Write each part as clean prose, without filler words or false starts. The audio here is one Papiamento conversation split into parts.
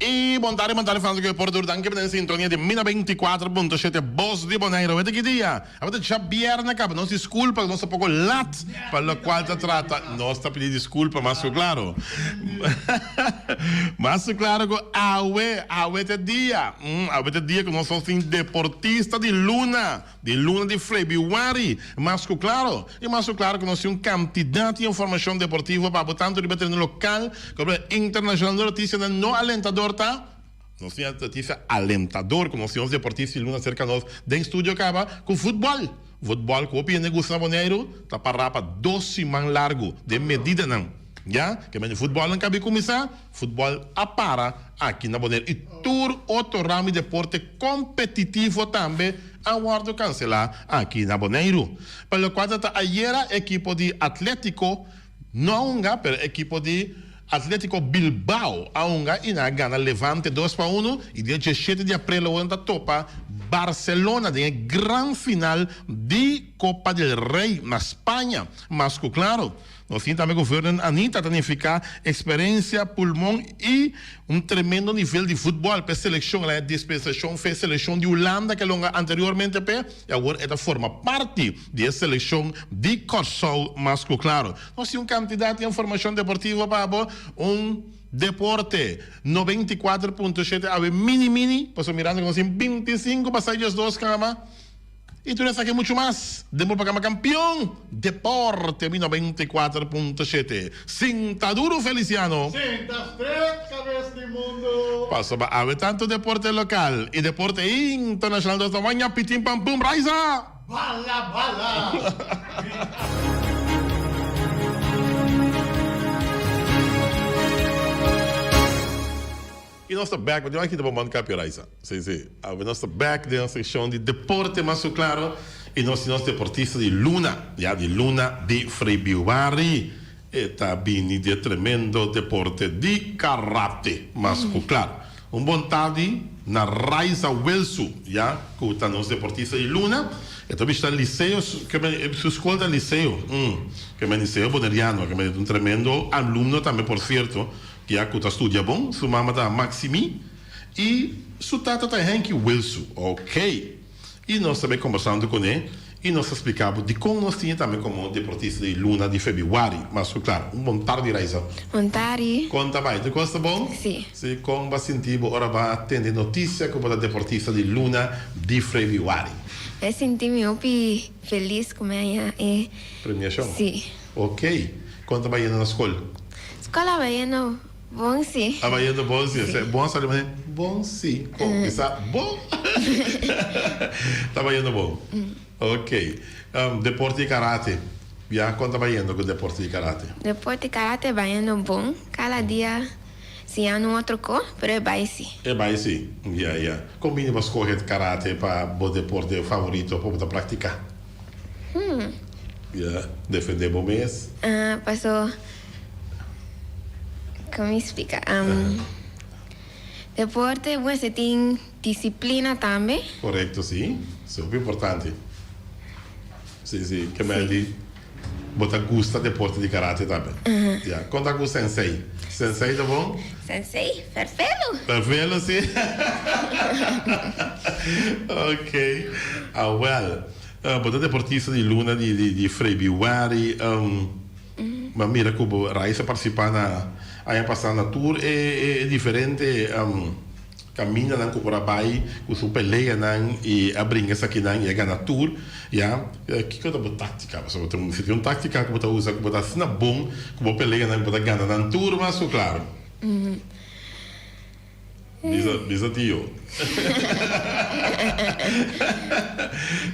Y bon tarde, bon tarde Francisco de Porto Danki pa den sintonia di Mina 24.7 Bos di Bonaire. Wete ki dia? Awor ta djabièrnè kaba. Nos diskulpa ku nos ta poko lat pa lokual ta trata. Nos ta pidi diskulpa mas ku klaro. Mas ku klaro ku awe, awe ta dia. Awe ta dia ku nos nos tin deportista di luna. Di luna di febrüari, mas ku klaro. I mas ku klaro ku nos tin un kantidat di informashon deportivo pa bo tantu riba tereno lokal komo riba internashonal. Nos notisianan no alentador ta, nos tin notisia alentador ku nos tin nos deportista di luna serka nos den studio kaba ku futbòl. Futbòl ku hopi hende gusta na Boneiru ta pará pa dos siman largu den medidanan. Ya, ke men di futbòlnan kabi kuminsá, futbòl a para aki na Boneiru i tur otro ramo di deporte kompetitivo tambe a wòrdu kanselá aki na Boneiru. Pa lokual ta ta ayera ekipo di Atlétiko no a hunga, pero ekipo di Atlétiko Bilbao a hunga i nan a gana Levante dos pa unu i dia diesshete di aprel awor nan ta topa Barcelona den e gran final di Kopa del Rei na Spaña. Mas ku klaro. Nos tin tambe ku Vernon Anita ta nifiká eksperensia, pulmon i un tremendo nivel di futbòl pa e selekshon. El a haña dispensashon fe selekshon di Hulanda ku a longa anteriormente p'e i awor e ta forma parti di e selekshon di Kòrsou mas ku klaro. Nos tin un kantidat di informashon deportivo pa bo, un deporte 94.7 awe mini mini pasobra mirando ku nos tin 25 pasá 12 kama. Y tur esaki mucho mas den bo programa Campeon Deporte mi 94.7. Sinta duro Feliciano. Sinta stret cabes di mundo. Pasobra awe tanto deporte local y deporte internacional nos ta waña pitin pam pum Raiza! Bala bala! Y nos ta back, bo tin aki ta bo mondkapje Raiza. Si, si. Awe nos ta back den nos seccion di deporte mas cu claro y nos tin nos deportista di luna, ya di luna di Frebiuari. E ta bini di e tremendo deporte di karate mas cu claro. Un bon tardi na Raiza Wilsu, ya cu ta nos deportista di luna. E ta bishita liceo, su scol ta liceo, ke men liceo Boneriano, ke men e ta un tremendo alumno tambe por cierto. Ya cu ta studia bon, su mama ta Maximi y su tata ta Henky Wilsu. Ok. Y nos ta bay combersando cune y nos ta splica bo dicon nos tin e tambe como deportista di luna di febrüari. Mas cu claro. Un bon tardi Raiza. Bon tardi. Con ta bay? Tur cos ta bon? Si. Si. Con bo a sinti bo ora bo a tende noticia cu bo ta deportista di luna di febrüari? Mi a sinti mi hopi feliz cu mi a haña e. Premiacion? Si. Ok. Con ta bay yendo na scol? Skol a bayendo bon si. A bayendo bon si. Si. Bon a sali manera bon si. Bon bisa bon. Ta bayendo bon. Ok. Deporte di karate. Ya kon ta bayendo ku deporte di karate? Deporte di karate bayendo bon. Kada dia siñando un otro ko, pero e bai si. E bai si. Ya ya. Kon bini bo a skohe karate pa bo deporte favorito pa bo ta praktika? Ya, defende bo mes. Ah, paso, como mi splica? Deporte, bueno, se tin disciplina tambe. Correcto, si. Super importante. Si, si. Ke men di, bo ta gusta deporte di karate tambe. Ya. Kon ta ku sensei? Sensei ta bon? Sensei, ferfelu. Ferfelu, si. Ok. Awel. Bo ta deportista di luna di Frebiuari. Bo a mira ku bo Raiza a partisipá na aña pasá na tur e diferente kamindanan ku por a bai ku su peleanan i a bringa esakinan i a gana tur. Ya, kiko ta bo táktika? Pasobra bo tin un táktika ku bo ta usa ku bo ta asina bon ku bo peleanan ku bo ta gana nan tur mas ku klaro. Bisa, bisa tio.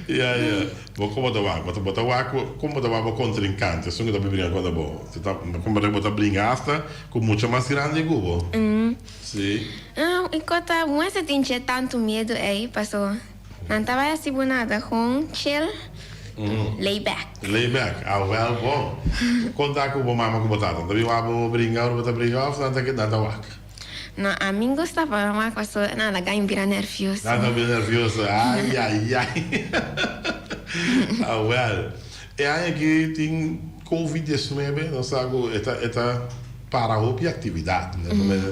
Ya, ya. Bo como ta wak? Bo ta, bo ta wak, como bo ta wak bo contrincante? Esun cu ta bringa contra bo. Si ta, como bo ta bringa hasta cu mucha mas grandi cu bo. Si. Ah, y cu ta muestra tin che tanto miedo ey, paso nan ta bay haci bo nada, gewoon chill, lay back. Lay back. Ah, wel bon. Con ta cu bo mama cu bo tata? Nan ta bin wak bo bringa ora bo ta bringa of nan ta, nan ta wak? No, ami gusta pa wak paso nan laga mi bira nervioso. Nan ta bira nervioso, ay ay ay. Awel, e aña aki tin covid 19, nos sa ku e ta e ta. para hopi actividad.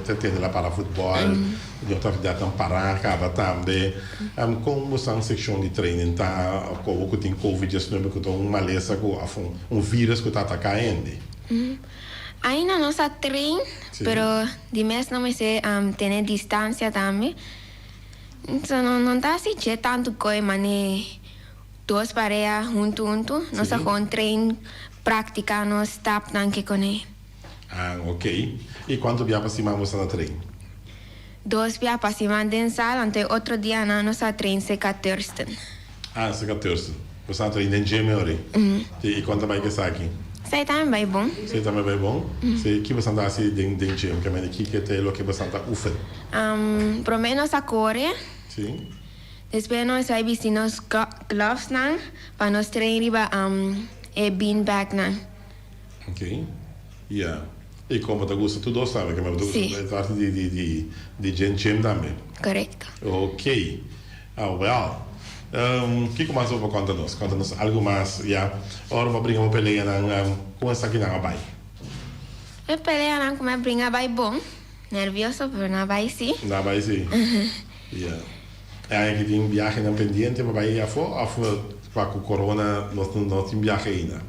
Ta tende la para futbol, di otro actividadnan para caba tambe. Con bosan seccion di training ta awo cu tin covid 19 cu ta un malesa cu of un virus cu ta ataca hende? Ainda nos a train, pero di mes no mester tene distancia tambe. So no ta haci dje tanto coe mane dos pareha huntu huntu. Nos a gewoon train practica nos stapnan ke cone. Ah, ok. Y cuanto bia pa siman bo sta na train? Dos bia pa siman den sal, anto e otro dianan nos a train cerca Thurston. Ah, cerca Thurston. Bo sta na train den gym e ora? Si, y con ta bay cu esaki? Esei tambe bay bon. Esei tambe bay bon? Si, ki bo sta ta haci den den gym? Ke mende kiko ta e loke bo sta ta oefen? Prome nos a core. Si. Despues nos a bisti nos glovesnan pa nos train riba e beanbagnan. Ok, ya. I kon bo ta gusta tur dos tambe? Keme bo ta gusta e parti di di di di gym gym tambe? Korekto. Ok. Ah wel. Kiko mas bo por konta nos? Konta nos algu mas, ya. Ora bo a bringa bo peleanan, kon esakinan a bai? E peleanan ku mi a bringa a bai bon. Nervioso, pero nan a bai si. Nan a bai si. Ya. E aña aki tin biahenan pendiente pa bai afó òf pa ku corona nos no tin biahe ainda?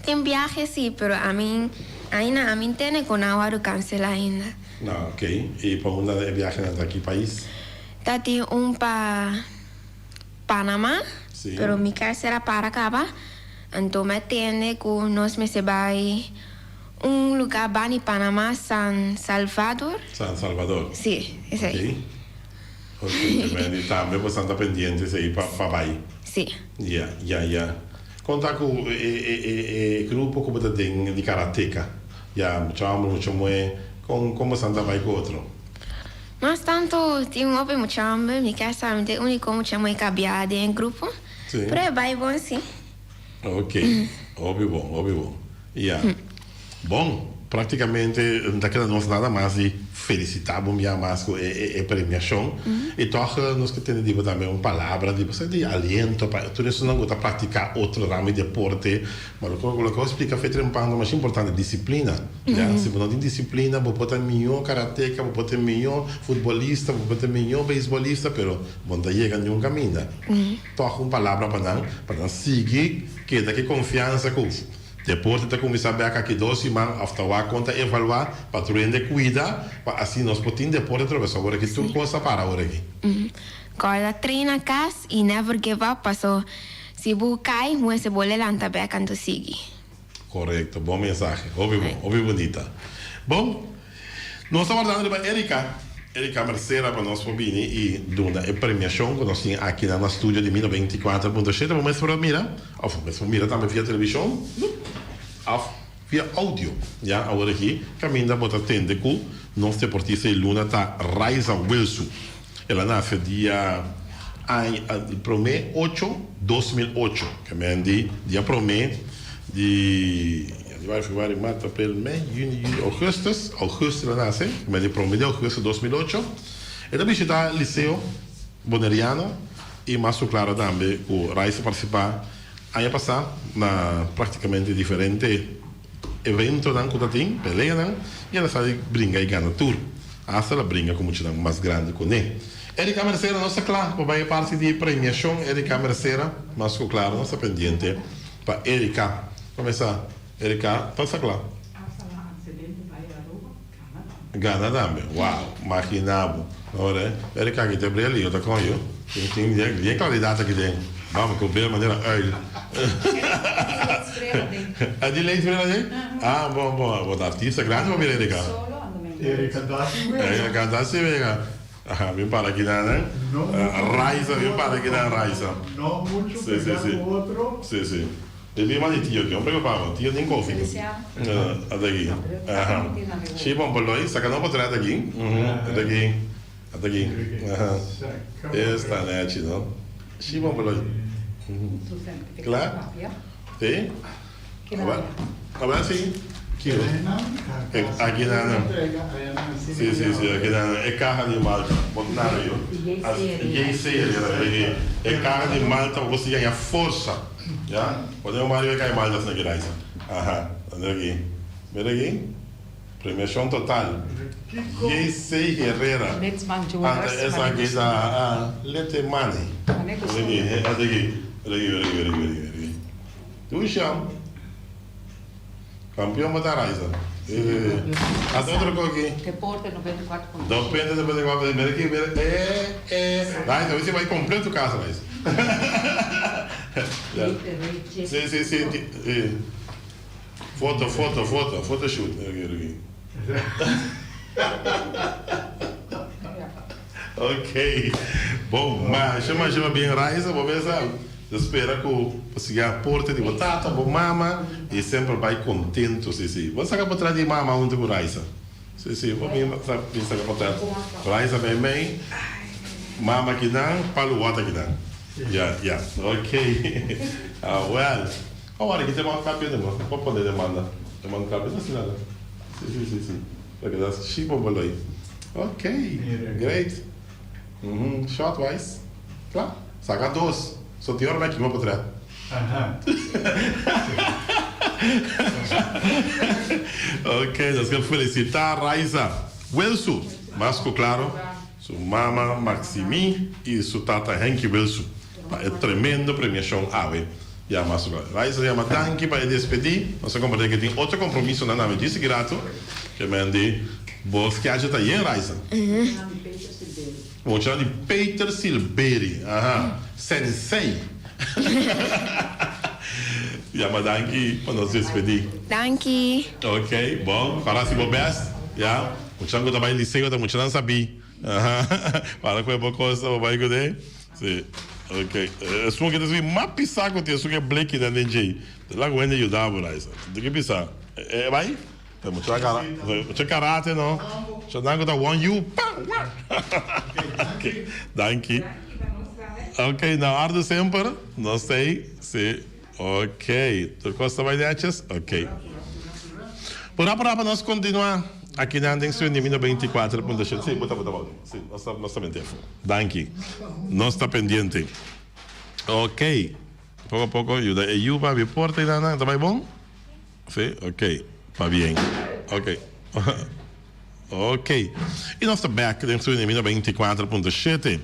Tin biahe si, pero ami ainda ami tene ku nan wòrdu kanselá ainda. Ah, ok. I pa unda e biahenan ta? Ki pais? Ta tin un pa Panama, pero mi kar sera para kaba, anto mi a tende ku nos mester bai un lugá bani Panama, San Salvador. San Salvador. Si, esei. Ok. Ok, Wendy, tambe bo esnan ta pendiente esei pa pa bai. Si. Ya, ya, ya. Kon ta ku e e e e grupo ku bo ta den di karateka? Ya, mucha homber, mucha muhé, kon kon bo esnan ta bai ku otro? Mas tantu tin un hopi mucha homber, mi kier sa mi ta e uniko mucha muhé ku a biaha den e grupo. Si. Pero e bai bon si. Ok, hopi bon, hopi bon. Ya. Bon, práktikamente no ta keda nos nada mas di felisitá bo un bia mas ku e premiashon. I tòg nos ke tende di bo tambe un palabra di bo di aliento pa tur esunnan ku ta praktiká otro ramo di deporte. Ma loke loke bo splika fe trempan ta masha importante, disiplina. Ya, si bo no tin disiplina bo por ta mihó karateka, bo por ta mihó futbolista, bo por ta mihó beisbolista, pero bo no ta yega niun kaminda. Tòg un palabra pa nan, pa nan sigui keda ku e konfiansa ku Deporte ta kuminsá bèk aki dos siman òf ta wak kon ta evaluá pa tur hende kuida pa asina nos por tin deporte atrobe so awor aki tur kos ta para awor aki. Kòrda train na kas i never give up paso si bo kai mester bo lelanta bèk anto sigui. Korekto, bon mensahe, hopi bon, hopi bunita. Bon, nos ta wardando riba Erika, Erika Mercera pa nos por bini i duna e premiashon ku nos tin aki na na studio di Mi 94.7. Bo mes por a mira, òf bo mes por mira tambe via televishon òf via audio. Ya, awor aki kaminda bo ta tende ku nos deportista di luna ta Raiza Wilsu. El a nase dia promé ocho 2008, ke men di dia promé di januari, februari, mart, aprel, mei, juni, juli, augustus, augustus el a nase, ke men di promé di augustus 2008. E ta bishita Liceo Boneriano i mas ku klaro tambe ku Raiza a partisipá aña pasá na praktikamente diferente eventonan ku ta tin, peleanan, i el a sa di bringa i gana tur. Asta el a bringa ku muchanan mas grandi kuné. Erika Mercera no sta kla pa bai e parti di premiashon. Erika Mercera, mas ku klaro nos ta pendiente pa Erika. Kumesa, Erika, ta sta kla? Gana tambe. Wow, magina bo. Ora, Erika aki ta bria lio ta con yo. Tin bien claridad aki den. Bam, cu bel manera uil. A di lees bril aden? Ah, bon, bon. Bo ta artista grandi bo mira Erika. Erika da si wega. Erika da si wega. Aha, bin para aki nan. Raiza, bin para aki nan, Raiza. No mucho pega cu otro. Si, si. E bima di tio ki, no preocupa bo, tio tin kofi. Ata aki. Aha. Shi bon boloi, saka no potret aki. Ata aki. Ata aki. Aha. Esta nechi no. Shi bon boloi. Kla? Si? Aba, aba si. Kiko? Aki na nan. Si, si, si, aki na nan. E kaha di malta. Bo ta nada yo. JC, e kaha di malta pa bo sigui haña forsa. Ya, pone un mari kai mal asina ki Raisa. Aha, anda aki. Mira aki. Premiacion total. JC Herrera. Netsman Anta Jewelers, esaki Mane ta ah, lete mane. Mane Ora gusto. aki, ata aki, ora aki, ora aki, ora aki, ora aki, ora aki. Dusham. Campeon bo ta Raiza. Si, si, si. Ata otro koki. Deporte 94.7. Depende, depende, depende. Mira aki, mira. Eh, eh. Raiza, hoy si bai completo casa, Raiza. Ja. Si, si, si. Si. Foto, foto, foto, photoshoot. Mira aki, mira aki. Ok. Bon, masha, masha pabien Raiza, bo mesa ta spera ku bo sigui aporte di bo tata, bo mama i semper bai kontentu. Si, si. Bo saka potret di mama huntu ku Raiza. Si, si, bo bin bin saka potret. Raiza meimei, mama kinan, Palu Wata kinan. Ya, ya. Ok. Awel. Awor aki te manda kapia den bo. Bo pone demanda. Demanda kapia ta asina. Si, si, si, si. Lo keda shi bo boloi. Ok, great. Shot wise. Kla. Saka dos. So tin ora bai kima potret. Ok, nos ke felicita Raiza Wilsu, mas ku klaro su mama Maximi i su tata Henky Wilsu pa e tremendo premiashon awe. Ya mas ku klaro. Raiza yama danki pa e despedí. Nos a komprendé ke tin otro kompromisonan tambe djis aki rato. Ke men di bo skeadje ta yen Raiza. Bo chama di Peter Silberi. Aha. Sensei. Yama danki pa nos despedí. Danki. Ok, bon. Para hasi bo best. Ya. Muchanan ku ta bai liceo ta muchanan sabí. Aha. Para ku e bo kos ta bo bai kuné. Si. Ok. Esun ke ta subi mas pisá ku tin esun ke blekinan den djei. Ta laga un hende yuda bo, Raisa. Tin ke bisa. E bai? Ta mucha kara, mucha karate no. Mucha nan ku ta one you, pa, wa. Ok, danki. Ok, na orde semper. Nos ta ei. Si. Ok. Tur kos ta bai neches? Ok. Por rapa rapa nos kontinua akinan den Swin Divino 24.7. Si, bo ta bo ta bo. Si, nos ta nos ta mete afo. Danki. Nos ta pendiente. Ok. Poko poko yuda e yu pa abi porta i nan nan. Ta bai bon? Sí, ok. Pabien. Ok. Ok. I nos ta bek den Studio Nemina 24.7.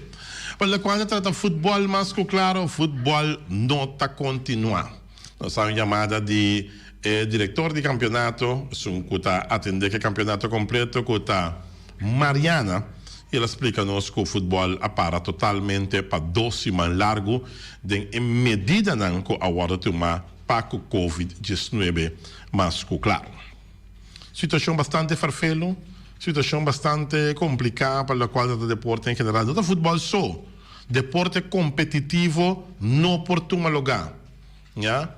Pa lokual ta trata futbòl, mas ku klaro futbòl no ta kontinuá. Nos a un yamada di e direktor di kampionato, esun ku ta atendé ku e kampionato kompleto ku ta Mariana, i el a splika nos ku futbòl a para totalmente pa dos siman largu den e medidanan ku a wòrdu tumá pa ku Covid diesnuebe mas ku klaru. Situashon bastante farfelu, situashon bastante kompliká pa lokual ta deporte en general. No ta futbòl so, deporte kompetitivo no por tuma lugá. Ya,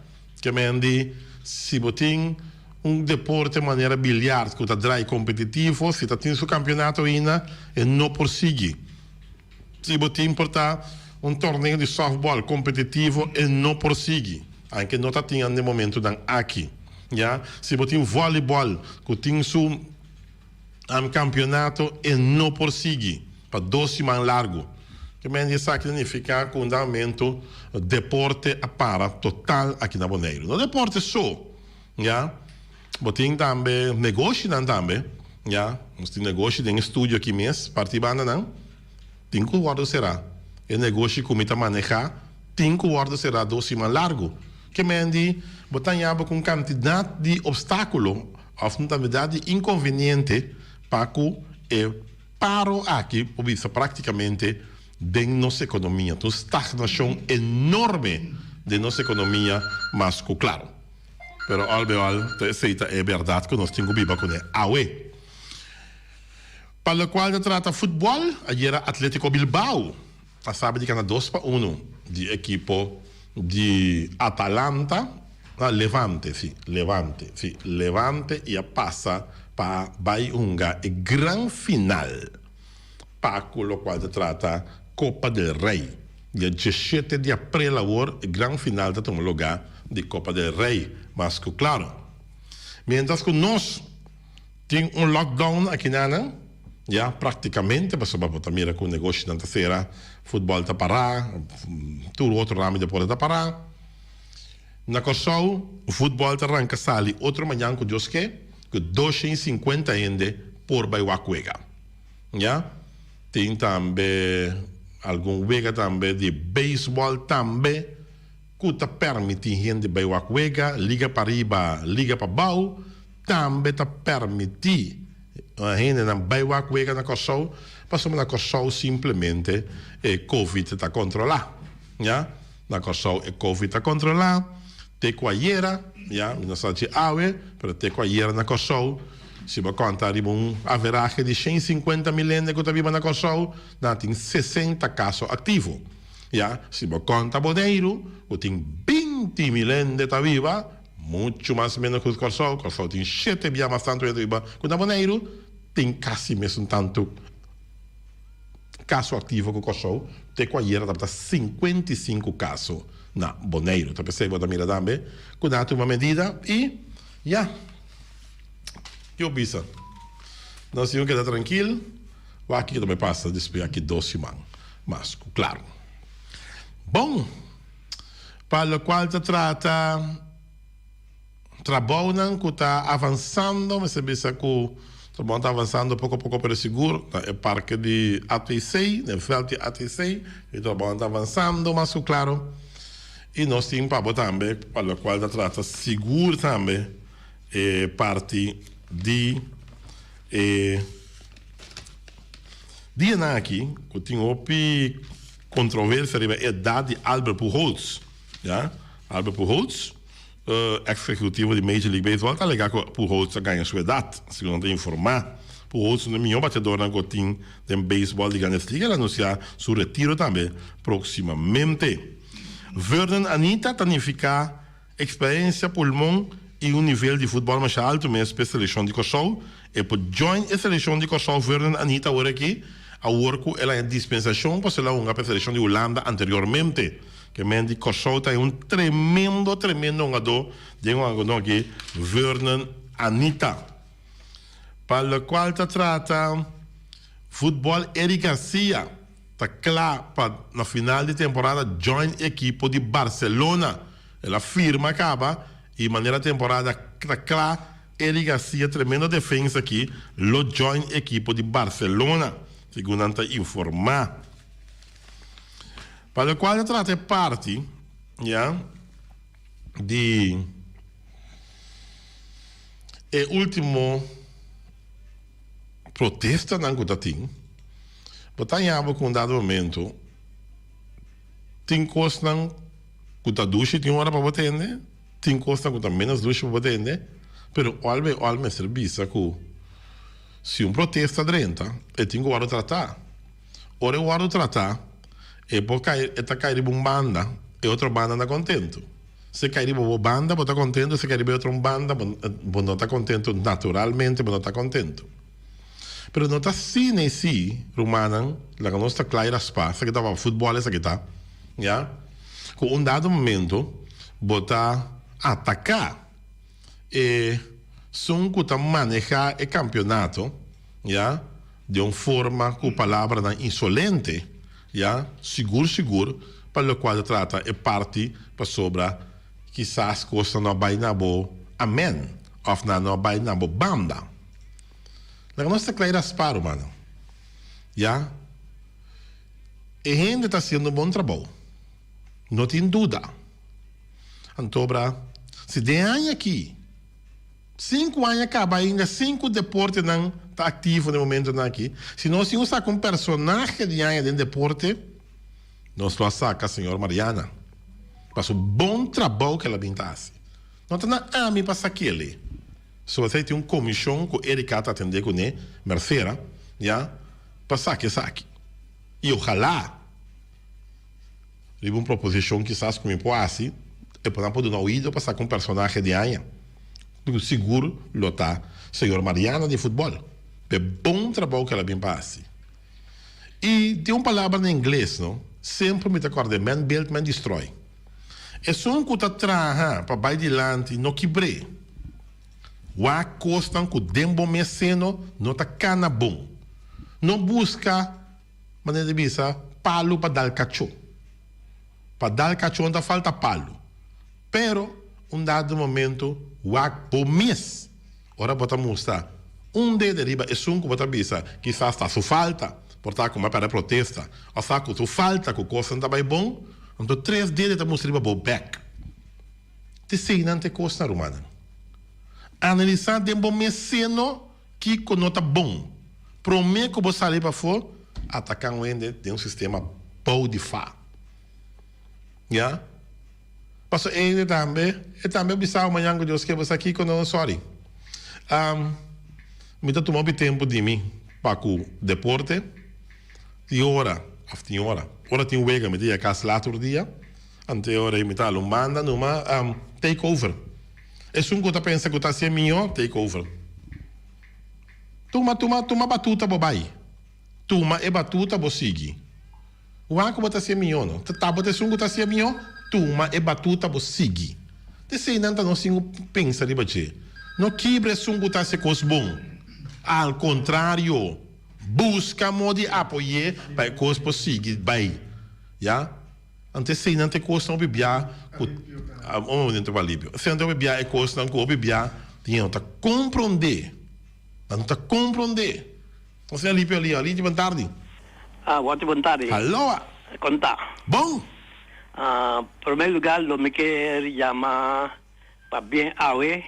ke men di si bo tin un deporte manera biliard ku ta drai kompetitivo, si ta tin su kampionato ainda e no por sigui. Si bo tin por ta un torneo di softball competitivo e no por sigui, anke no ta tin an den momentonan aki, ya. Si bo tin volleyball cu tin su campeonato e no por sigui pa dos siman largo. Ke men di esaki ta nifica cu un momento deporte a para total aki na Boneiru. No deporte so, ya. Bo tin tambe negoshinan tambe, ya. Nos tin negoshi den e studio aki mes, parti bandanan tin ku wòrdu será. E negoshi ku mi ta manehá tin ku wòrdu será dos siman largu. Ke men di bo ta haña bo ku un kantidat di opstákulo òf un kantidat di inkonveniente pa ku e paro aki por bisa práktikamente den nos ekonomia. Ta un stagnashon enorme den nos ekonomia mas ku klaro. Pero al be al ta esei ta e bèrdat ku nos tin ku biba kuné awe. Pa lokual ta trata futbòl, ayera Atletico Bilbao a sabi di gana dos pa unu di ekipo di Atalanta, no, Levante, si, Levante, si, Levante i a pasa pa bai hunga e gran final pa ku lokual ta trata Copa del Rey. Dia diesshete di aprel awor e gran final ta tuma lugá di Copa del Rey, mas ku klaro. Mientras ku nos tin un lockdown akinanan, ya praktikamente, pasobra bo ta mira ku negoshinan ta sera, futbòl ta pará, tur otro ramo di deporte ta pará. Na Kòrsou futbòl ta ranka sali otro mañan ku Dios ke. ku 250 hende por bai wak wega. Ya. Tin tambe algun wega tambe di beisbòl tambe ku ta pèrmití hende bai wak wega, liga pariba, liga pabou tambe ta pèrmití hendenan bai wak wega na Kòrsou, pasobra na Kòrsou simplemente e covid ta kontrolá, ya. Na Kòrsou e covid ta kontrolá te ku ayera, ya, mi no sa dje awe, pero te ku ayera na Kòrsou, si bo kònta riba un averahe di 150 mil hende ku ta biba na Kòrsou, nan tin 60 kaso aktivo. Ya, si bo kònta Boneiru, ku tin 20 mil hende ta biba, muchu mas ménos ku Kòrsou, Kòrsou tin shete bia mas tantu hende ta biba ku na Boneiru, tin kasi mesun tantu Kaso aktivo ku Kòrsou te ku ayera tabata 55 kaso na Boneiru. Ta p'esei bo ta mira tambe ku nan a tuma medida i ya, yo bisa nos tin ku keda trankil wak kiko ta bai pasa despues aki dos siman mas ku klaru. Bon, pa lokual ta trata. Trabounan ku ta avansando, mester bisa ku trabounan ta avansando poko poko pero sigur na e parke di ATC, na e vèlt di ATC, e trabounan ta avansando mas ku klaro. I nos tin pa bo tambe pa lokual ta trata sigur tambe e parti di e dianan aki ku tin hopi kontroversia riba e edat di Albert Pujols, ya, Albert Pujols. E ex-ehecutivo di Major League Baseball ta alega cu Pujols ta gaña su edad, segun nan ta informa. Pujols un di miho bateadornan cu tin den baseball di Grandes Ligas. El a anuncia su retiro tambe proximamente. Vurnon Anita ta nifica experiencia, pulmon y un nivel di futbol masha alto mes p'e seleccion di Corsou. E por join e seleccion di Corsou Vurnon Anita awor aki, awor cu el a haña dispensacion pasobra el a hunga p'e seleccion di Hulanda anteriormente. Ke men di Kòrsou ta un tremendo tremendo hungadó den hungadó aki Vernon Anita. Pa lokual ta trata futbòl Eric Garcia ta kla pa na final di temporada join ekipo di Barcelona. El a firma kaba i manera temporada ta kla Eric Garcia tremendo defensa aki lo join ekipo di Barcelona segun nan ta informa. Pa locual ta trata e parti, ya, di e ultimo protestanan cu ta tin, bo ta haña bo cu un dado momento tin cosnan cu ta dushi tin ora pa bo tende, tin cosnan cu ta menos dushi pa bo tende, pero al bij al mester bisa cu si un protesta drenta e tin cu wordo trata. Ora e wòrdu tratá, e por kai, e ta kai riba un banda, e otro banda ta kontentu. Si e kai riba bo banda, bo ta kontentu, si e kai riba e otro banda, bo, bo no ta kontentu, naturalmente bo no ta kontentu. Pero no ta asina e si, rumannan, laga nos ta kla i raspá, esaki ta pa futbòl esaki ta, ya, ku un dado momento bo ta ataká e sun ku ta manehá e kampionato, ya, den un forma ku palabranan insolente, ya, sigur sigur pa lokual ta trata e parti pasobra kisas kosnan no a bai na bo amen òf nan no a bai na bo banda. Laga nos ta kla i raspá, rumannan. Ya, e hende ta hasiendo un bon trabou, no tin duda. Antobra, si den aña aki. Sinku aña kaba ainda sinku deportenan ta aktivo den momentonan aki. Si nos tin un saka un personahe di aña den deporte, nos lo a saka señor Mariana pa su bon trabou ku el a bin ta hasi. No ta na ami pa sak'el. So esei tin un komishon ku Erika ta atendé kuné, Mercera, ya, pa saka esaki. I ojalá. Riba un proposishon kisas ku mi por hasi, e por nan por duna oido pa saka un personahe di aña, ku sigur lo ta señor Mariano di futbòl, p'e bon trabou ku el a bin pa hasi. I tin un palabra na ingles, no, semper mi ta kòrda e man build, man destroy. Esun ku ta traha pa bai dilanti no kibr'é. Wak kosnan ku den bo mes seno no ta kana bon. No buska. Manera di bisa, palu pa dal kachó. Pa dal kachó no ta falta palu. Pero, un dado momento, wak bo mes. Ora bo ta mustra un dede riba esun ku bo ta bisa kisas ta su falta, por ta ku bo a pèrdè protesta òf sa ku su falta ku kosnan ta bai bon, anto tres dede ta mustra riba bo bèk. T'eseinan ta e kosnan, rumannan. Analisá den bo mes seno kiko no ta bon promé ku bo sali pafó ataká un hende den un sistema bou di fa. Ya. Paso e hende tambe, e tambe a bisa bo mañan ku Dios ke bo sa kiko no, sorry. Mi ta tuma hopi tempu di mi pa ku deporte. Tin ora, of tin ora, ora tin wega mi ta yega kas laat tur dia, anto e ora ei mi ta hala un banda numa take over. Esun ku ta pensa ku ta hasi e mihó, take over. Tuma, tuma, tuma batuta bo bai. Tuma e batuta bo sigui. Wak ku bo ta hasié mihó no. Ta tabata esun ku ta hasié mihó, tuma e batuta bo sigui. T'esei nan ta nos tin ku pensa riba dje. No kibra esun ku ta hasi kos bon. Al kontrario, buska modo di apoy'é pa e kos por sigui bai. Ya. Anto esei nan ta e kosnan hopi bia ku Un momento pa alivio. Esei nan ta hopi bia e kosnan ku hopi bia tin no ta komprondé. Nan no ta komprondé. Nos tin alipio ali, ali bon tardi. Ah, wòrdu bon tardi. Aloha. Kon ta? Bon. Ah, promé lugar lo mi kier yama pabien awe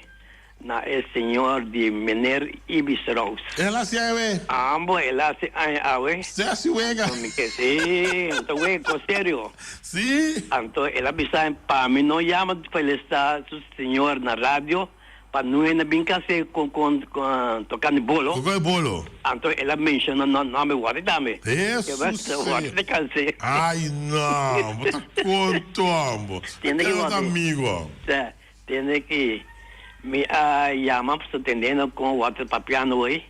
na e señor di mener Ibis Roos. El hasi awe? Ambo, el hasi aña awe. Se hasi wega. Anto mi ke, sí, anto wega kos serio. Sí. Anto el a bisa pa mi no yama felista su señor na radio. Pa Noe na bin cas'é con con tocando bolo. Tocando bolo. Anto el a menciona no nomber worde tambe. Hesus Worde te cas'é. Ay no, bo ta conto ambo. Tiene que worde. Amigo. Sa, tiene que mi a yama pasobra tendendo con worde papiando hoy,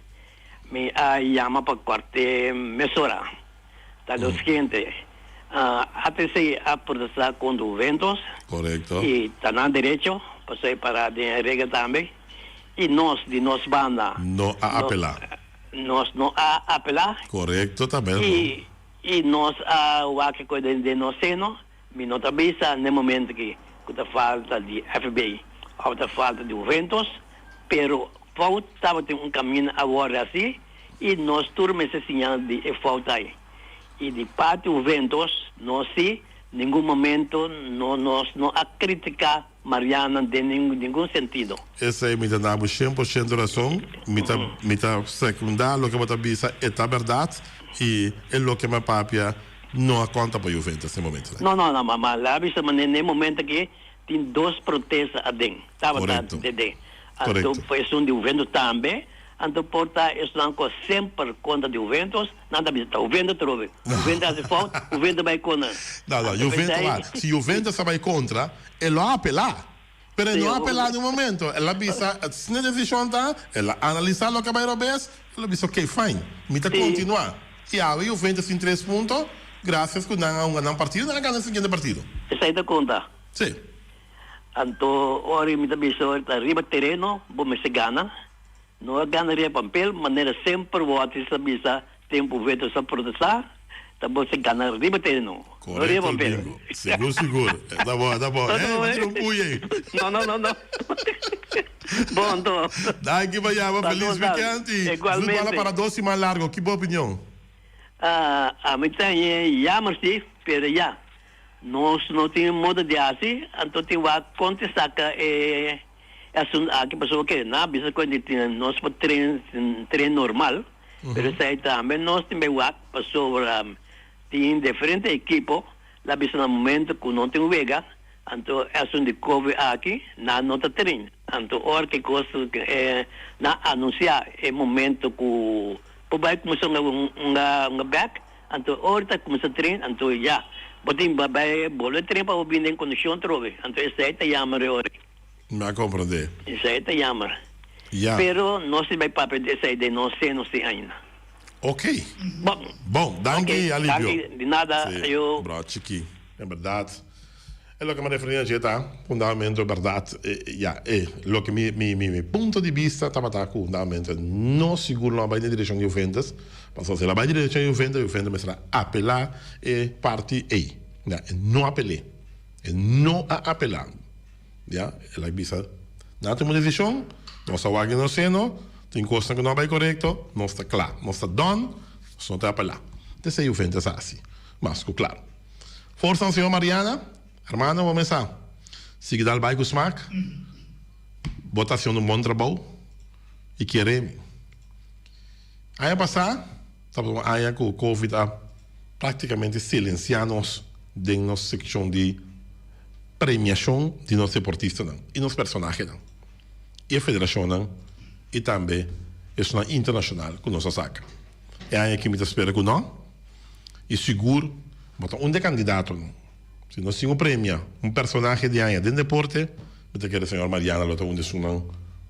mi a yama pa corte mesora. Ta lo siguiente, ATC a protesta contra Juventus. Correcto. Y ta nan derecho, pasobra e para den e regla tambe. Y nos, di nos banda. No a apela. Nos no a apela. Correcto tambe. Y, y nos a wak cu den, den nos seno. Mi no ta bisa n'e momento aki cu ta falta di FB of ta falta di Juventus, pero fout tabatin un caminda awor haci y nos tur mester siña di e fout ay. Y di parti Juventus nos si ningun momento no nos no a critica Mariana den ningun sentido. Esey mi ta da bo shen por shento razon, mi ta mi ta secunda loke bo ta bisa e ta berdad y e loke mi a papia no a konta pa Juventus n'e momento aki. No, no, no, ma la bisa ma n'e momento aki tin dos protesta aden, tabata aden. Anto esun di Juventus tambe, anto por ta esunnan ku semper kontra di Juventus, nan ta bisa ta Juventus atrobe, Juventus hasi fout, Juventus bai kontra. No, no, Juventus wak, si Juventus a bai kontra, e lo a apelá. Pero e no a apelá n'e momento, el a bisa, esne desishon ta, el a analisá loke a bai robes, el a bisa ok, fine, mi ta kontinuá. I awe Juventus tin tres punto, grasias ku nan a hunga nan partido, nan a gana e siguiente partido. Esei ta konta. Sí. Anto ora mi ta bisa ora ta riba tereno bo mester gana. No a gana riba pampel manera semper bo a sa bisa tempu Juventus a protesta ta bo mester gana riba tereno no riba Korekto pampel. Bingo. Sigur sigur. Ta bo ta bo. Hey, bo tira un puya ei. No no no no. Bon anto. Danki pa yama. Ta Feliz bon ta. weekend y Igualmente. voetbal a para dos siman largo. Ki bo opinion? Ah, ami ta jammer si, pero ya. Nos no tin modo di haci, anto tin wak con te saca e asunto aki pasobra ke nan a bisa cu di tin nos por train train normal, pero esey tambe nos tin bay wak pasobra tin diferente ekipo la bisa na momento cu no tin wega anto e asunto di covid aki nan no ta train, anto ora ki cos nan anuncia e momento cu por bay cuminsa hunga bek. Anto ora ta cuminsa tren, anto ya, bo tin ba bay bolbe tren pa bo bin den condicion trobe. Anto esey ta jammer e ora. Mi a comprende. Esey ta jammer. Ya. Pero nos tin bay papia di esey den nos seno si ainda. Ok. Bon. Bon, danki Ok, Alipio. danki, di nada, Si, ayo. bro chiki. En berdad, e loke mi a referi na dje ta, fundamentu berdad, ya, e loke mi mi mi punto di bista tabata ku fundamentu no sigur no a bai den direkshon di Juventus, pasobra si el a bai den direkshon di Juventus, Juventus mester a apelá e parti ei. Ya, e no apel'é. E no a apelá. Ya, el a bisa. Nan a tuma un desishon, nos a wak den nos seno, tin kosnan ku no a bai korekto, nos ta kla, nos ta done, nos no ta apelá. T'esei Juventus a hasi, mas ku klaro. Forsa na señor Mariana, hermano bo mesa sigui dal bai ku smak, bo ta hasiendo un bon trabou i kere mi. Aña pasá tabata un aña ku covid a práktikamente silensiá nos den nos sekshon di premiashon di nos deportistanan i nos personahenan i e federashonnan i tambe esunnan internashonal ku nos a saka. E aña aki mi ta spera ku no i sigur bo ta un di e kandidatonan. Si nos tin un premia un personahe di aña den deporte mi ta kere señor Mariana lo ta un di esunnan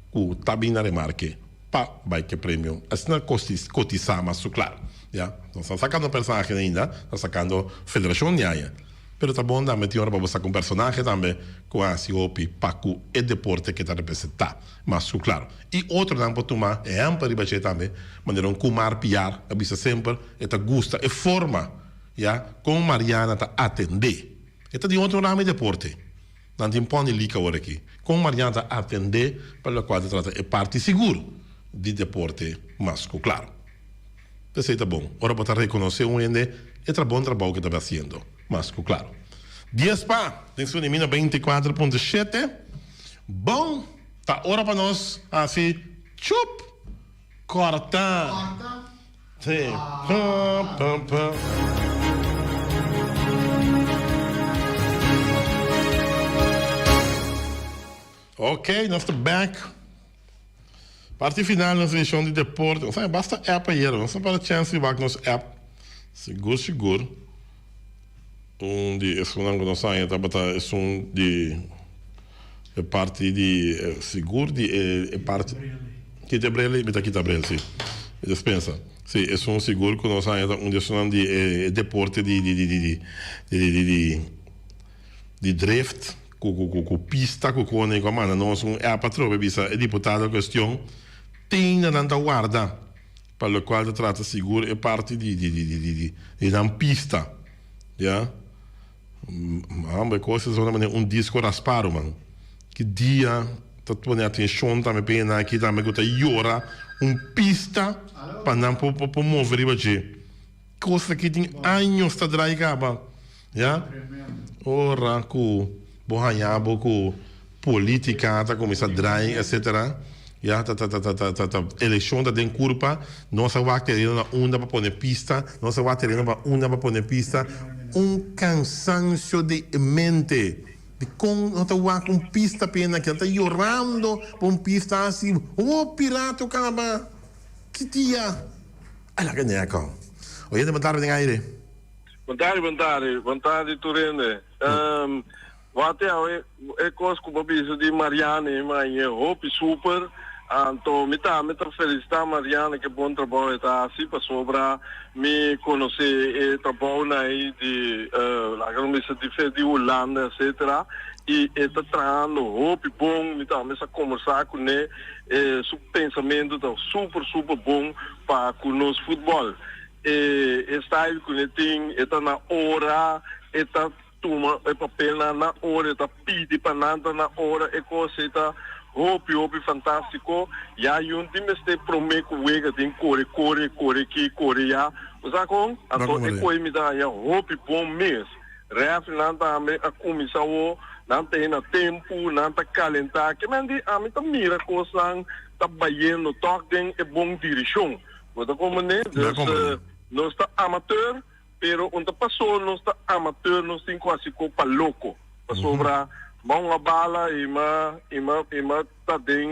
ku ta bin na remarke. Pa bai ke premio asina kotisá mas su klar. Ya, no sta sakando personahe ainda, ta sakando federashon di aña. Pero ta bon tambe tin ora pa bo saka un personahe tambe ku a hasi hopi pa ku e deporte ke ta representá mas su klar. I otronan por tuma ehèmpel riba dje tambe, manera un Kumar Piar a bisa semper e ta gusta e forma, ya, kon Mariana ta atendé. E ta di otro rama e deporte. Nan tin pony league awor aki. Kon Mariana ta atendé pa lokual ta trata e parti sigur di deporte mas ku klaro. P'esei ta bon ora bo ta rekonosé un hende e tra bon trabou ke ta basiendo mas ku klaro. Dies pa den su nimina 24.7 Bon ta ora pa nos hasi chup kòrta. Sí. Pa, pa, pa. Ok, nos ta back. Parti final nos edicion di deporte. Nos a basta app ayer. Nos a para chance di wak nos app. Sigur, sigur. Un di esunnan ku nos haña tabata esun di e parti di sigur di e parti kita e bril mi ta kita bril si mi ta spensa si esun sigur ku nos haña ta un di esunnan di e deporte di di di di di di di di di drift ku ku ku ku pista ku kone ku a manda nos un app atrobe bisa e diputado en kuestion tin nan ta warda. Pa locual ta trata sigur e parti di di di di di di nan pista ya hombre e cos ta sona manera un disco raspa ruman ki dia ta pone atencion tambe pa e aki tambe cu ta yora un pista pa nan por por move riba dje cos aki tin años ta draai caba ya ora cu bo haña bo cu Politica ta cuminsa draai etc. Ya ta ta ta ta ta ta eleccion ta den curpa nos a wak tereno na unda pa pone pista nos a wak tereno pa unda pa pone pista un cansancio di mente dicon no ta wak un pista pena kinan ta yorando pa un pista asi hopi rato caba ki dia a laga neka oyente bon tarde den aire. Bon tardi bon tardi bon tardi tur hende. Wak awe e kos ku bo bisa di Marianne ma e hopi super anto mi tambe ta felisita Marianne ke bon trabou e ta hasi pasobra mi konosé e trabounan ei di laga nos bisa di di Hulanda etcetera i e ta trahando hopi bon mi tambe sa kombersá kuné e su pensamentu ta super super bon pa ku nos futbòl e style ku ne tin e ta na ora e ta Tuma e papelnan na ora, e ta pidi pa nan ta na ora, e kos ei ta hopi hopi fantástiko. Ya yun tin mester promé ku wega tin kore kore, kore ki, kore ya. Bo sa kon? Anto e koe mi ta haña hopi bon mes. Rèfrinan tambe a kuminsá awor, nan ta hei na tempu, nan ta kalentá. Ke men di ami ta mira kosnan ta bayendo tòg den e bon dirishon. Bo ta komprendé? Dus nos ta amateur. Pero un ta paso nos ta amateur nos tin cu haci co pa loco pasobra ma un a bala y ma y ma y ma ta den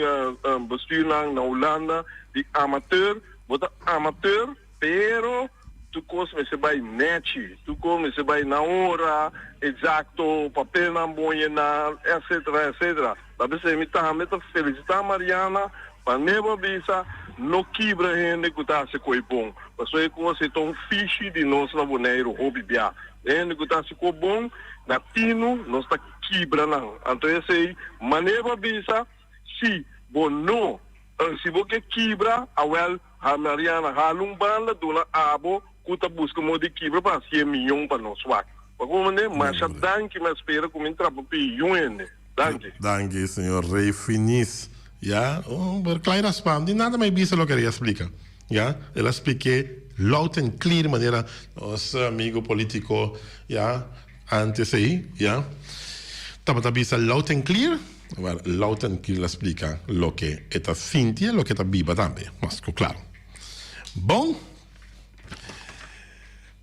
bestuurnan na Hulanda di amateur bo ta amateur pero tur cos mester bay nechi tur cos mester bay na ora exacto papelnan bon yena etcetera etcetera ta pesey mi tambe ta felicita Mariana Pa nebo a bisa, No kibra hende ku ta hasi koi bon, pasobra e kos ei ta un fishi di nos na Boneiru hopi bia. Hende ku ta hasi koi bon, na tinu nos ta kibra nan. Anto esei, manebo a bisa, Si bo no, si bo ke kibra, awèl, ha Mariana, hala un banda duna abo ku ta buska modo di kibra pa hasi e miyon pa nos wak. Pa komo manera, masha danki, mi a spera ku mi trapa pi yun hende. Danki. Danki señor Rey Finis. Ya, oh, pero Clyde a spam, di nada mai bisa loke a splika. Ya, el a splik'é loud and clear manera nos amigo politico, ya, antes ei, ya, tabata bisa loud and clear. Awor, loud and clear el a splika loke e ta sinti y loke e ta biba tambe, mas cu claro. Bon.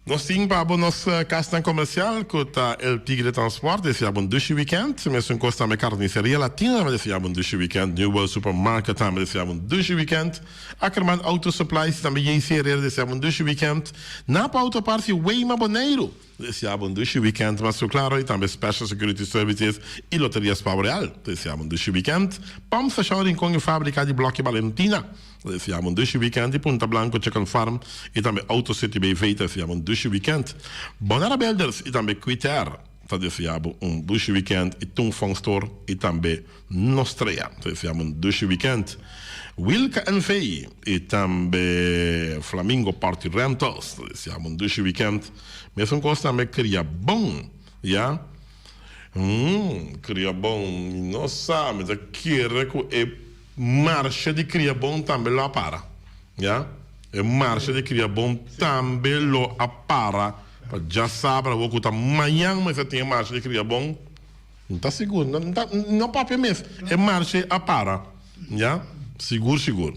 Nos tin pa bo nos kasnan komersial ku ta El Tigre Transport deseá bo un dushi wikènt. Mesun kos tambe Carniceria Latina tambe deseá bo un dushi wikènt. New World Supermarket tambe deseá bo un dushi wikènt. Ackerman Auto Supplies y tambe JC Herrera deseá bo un dushi wikènt. Napa Auto Parts y Weima Boneiru deseá bo un dushi wikènt. Mas ku klaro y tambe Special Security Services y Loteria Spao Real deseá bo un dushi wikènt. Pump Station Rincon y Fabrika di Bloki Balentina. Ta siamo un dushi weekend di Punta Blanco Chicken Farm y tambe Auto City BV ta siamo un dushi weekend. Bonera Builders y tambe Quitair ta deseabo un dushi weekend y Tung Fong Store y tambe Nostrea ta deseabo un dushi weekend. Wilka NV y tambe Flamingo Party Rentals ta deseabo un dushi weekend. Mesun cos tambe Cria Bon ya. Cria Bon mi no sa mi ta kere cu e Marsha di Kriabon tambe lo a para. Ya, e marsha di Kriabon tambe lo a para. Pa djasabra awor ku ta mañan mester tin e marsha di Kriabon. No ta sigur, no ta, no papia mes. E marsha a para. Ya, sigur sigur.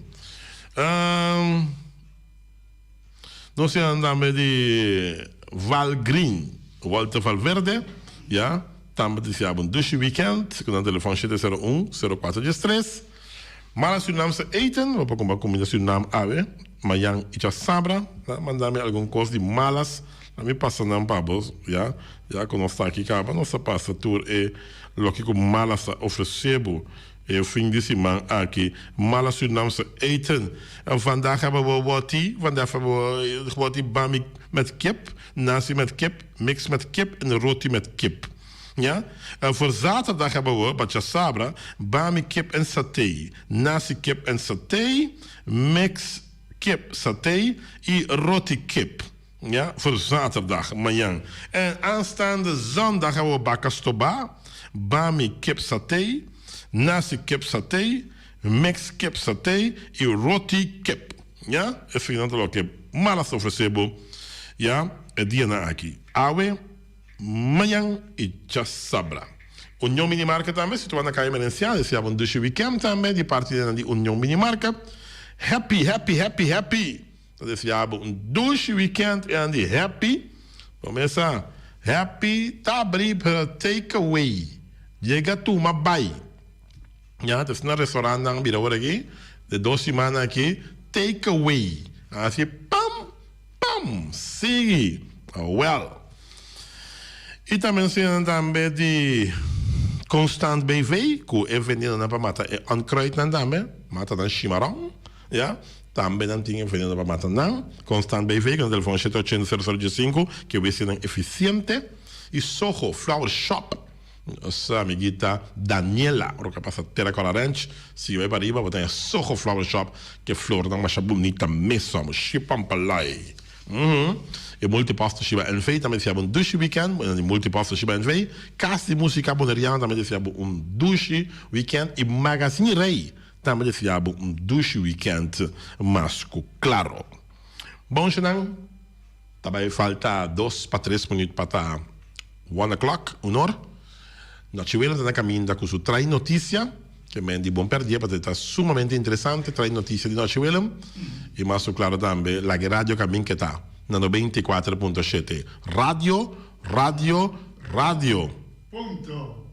Nos tin tambe di Val Green, Walter Valverde, ya, tambe ta deseabo un dushi weekend ku nan telefòn shete sero un, sero kuater dies tres. Mara Surinaamse eten, bo por kumpra kuminda Surinam awe, mañan i djasabra, nan manda mi algun kos di malas, nan mi pasa nan pa bo, ya, ya ku nos ta aki kaba nos ta pasa tur e loke ku malas ta ofresé bo. E fin di siman aki mala Surinaamse eten. En vandaag hebben we woti, vandaag hebben we woti bami met kip, nasi met kip, mix met kip en roti met kip. Ja? En voor zaterdag hebben we, batja sabra, bami kip en saté, nasi kip en saté, mix kip saté y roti kip. Ja, voor zaterdag, mañan. En aanstaande zondag hebben we baka stoba, bami kip saté, nasi kip saté, mix kip saté y roti kip. Ja, esaki ta loke Malas ta ofrece bo, ja, e dianan aki. Awe, mañan y djasabra. Union Mini Market tambe situa na Calle Merenciano, esei abo un dushi weekend tambe di parti di Union Mini Market. Happy, happy, happy, happy! Ta desea bo un dushi weekend en di happy. Bo mesa happy ta abri pero take away. Yega tuma bai. Ya ta asina restaurantnan bira ora aki de dos simannan aki take away. Asi pam pam sigui. Awel. Y tambe nos tin tambe di Constant BV cu e venenonan pa mata e onkruidnan tambe. Mata nan shimaron. Ya. Tambe nan tin e veneno pa mata nan. Constant BV ku na telefon shete ochenta sero sero diesinku ke wc-nan efisiente. I Soho Flower Shop. Nos amiguita Daniela ora ku a pasa Terracotta Ranch sigui bai pariba bo ta haña Soho Flower Shop ke flornan masha bunita mes amo shipampalai. E Multiposto Shiba NV tambe deseá bo un dushi weekend. Bo di Multiposto Shiba NV. Kas di Musika Boneriano tambe deseá bo un dushi weekend. I Magazine Rey Tambe deseá bo un dushi weekend mas ku klaro. Bon shenan, ta bai falta dos pa tres minuut pa ta one o'clock, un or. Nochi Wela ta na kaminda ku su Trae Notisia, ke men di bon pèrdie pasobra e ta sumamente interesante Trae Notisia di Nochi Willem. I mas ku klaro tambe laga e radio kamin ke ta na 94.7. Radio, radio, radio! Punto.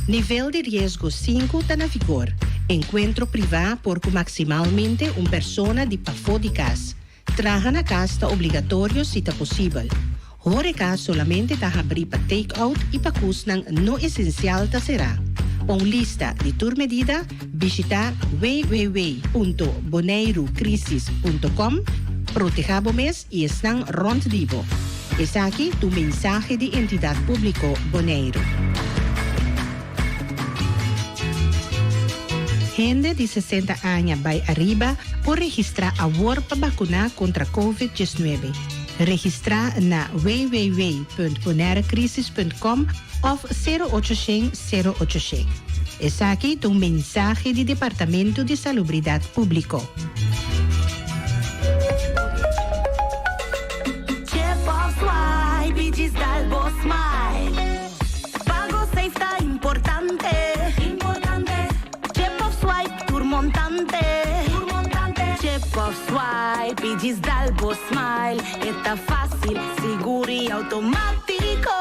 Nivel di riesgo sinku ta na vigor. Enkuentro privá por ku maksimalmente un persona di pafó di kas. Traha na kas ta obligatorio si ta posibel. Horeca solamente ta habrí pa take-out i pa kusnan no esensial ta será. Pa un lista di tur medida, bishitá www.boneirucrisis.com Protehá bo mes i esnan rònt di bo. Esaki ta un mensahe di Entidat Públiko Boneiru. Hende di 60 aña bai ariba por registrá awor pa bakuná kontra Covid 19. Registrá na www.bonairecrisis.com òf sero ocho shen sero ocho shen. Esaki ta un mensahe di Departamento di Salubridat Públiko. Pago safe ta importante. Importante. Chip of swipe tur montante. Tur montante. Chip of swipe y djis dal bo smile. E ta facil, sigur y automatico.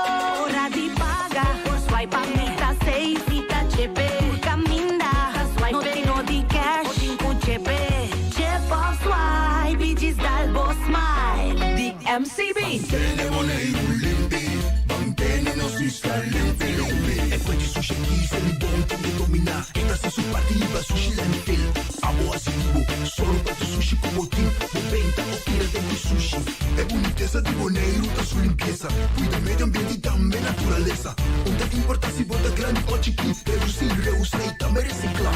Ora di paga por swipe a mi ta safe. Mi ta chepe. Tur caminda. Swipe no tin no di cash. Bo tin cu chepe. Chip of swipe y djis dal bo smile. Di MCB. Mantene Boneiru limpi, mantene nos isla limpi limpi. E fuente sushi aki ser mi bon tin ke dominá. E ta hasi su parti hiba sushi landfill. Abo hasi di bo, solo pa tu sushi ku bo tin. Bo benta o tira den di sushi. E bunitesa di Boneiru ta su limpiesa. Kuida medio ambiente i tambe naturalesa. Un ta importá si bo ta grandi o chikí. Redusí, reusá i tambe resiklá.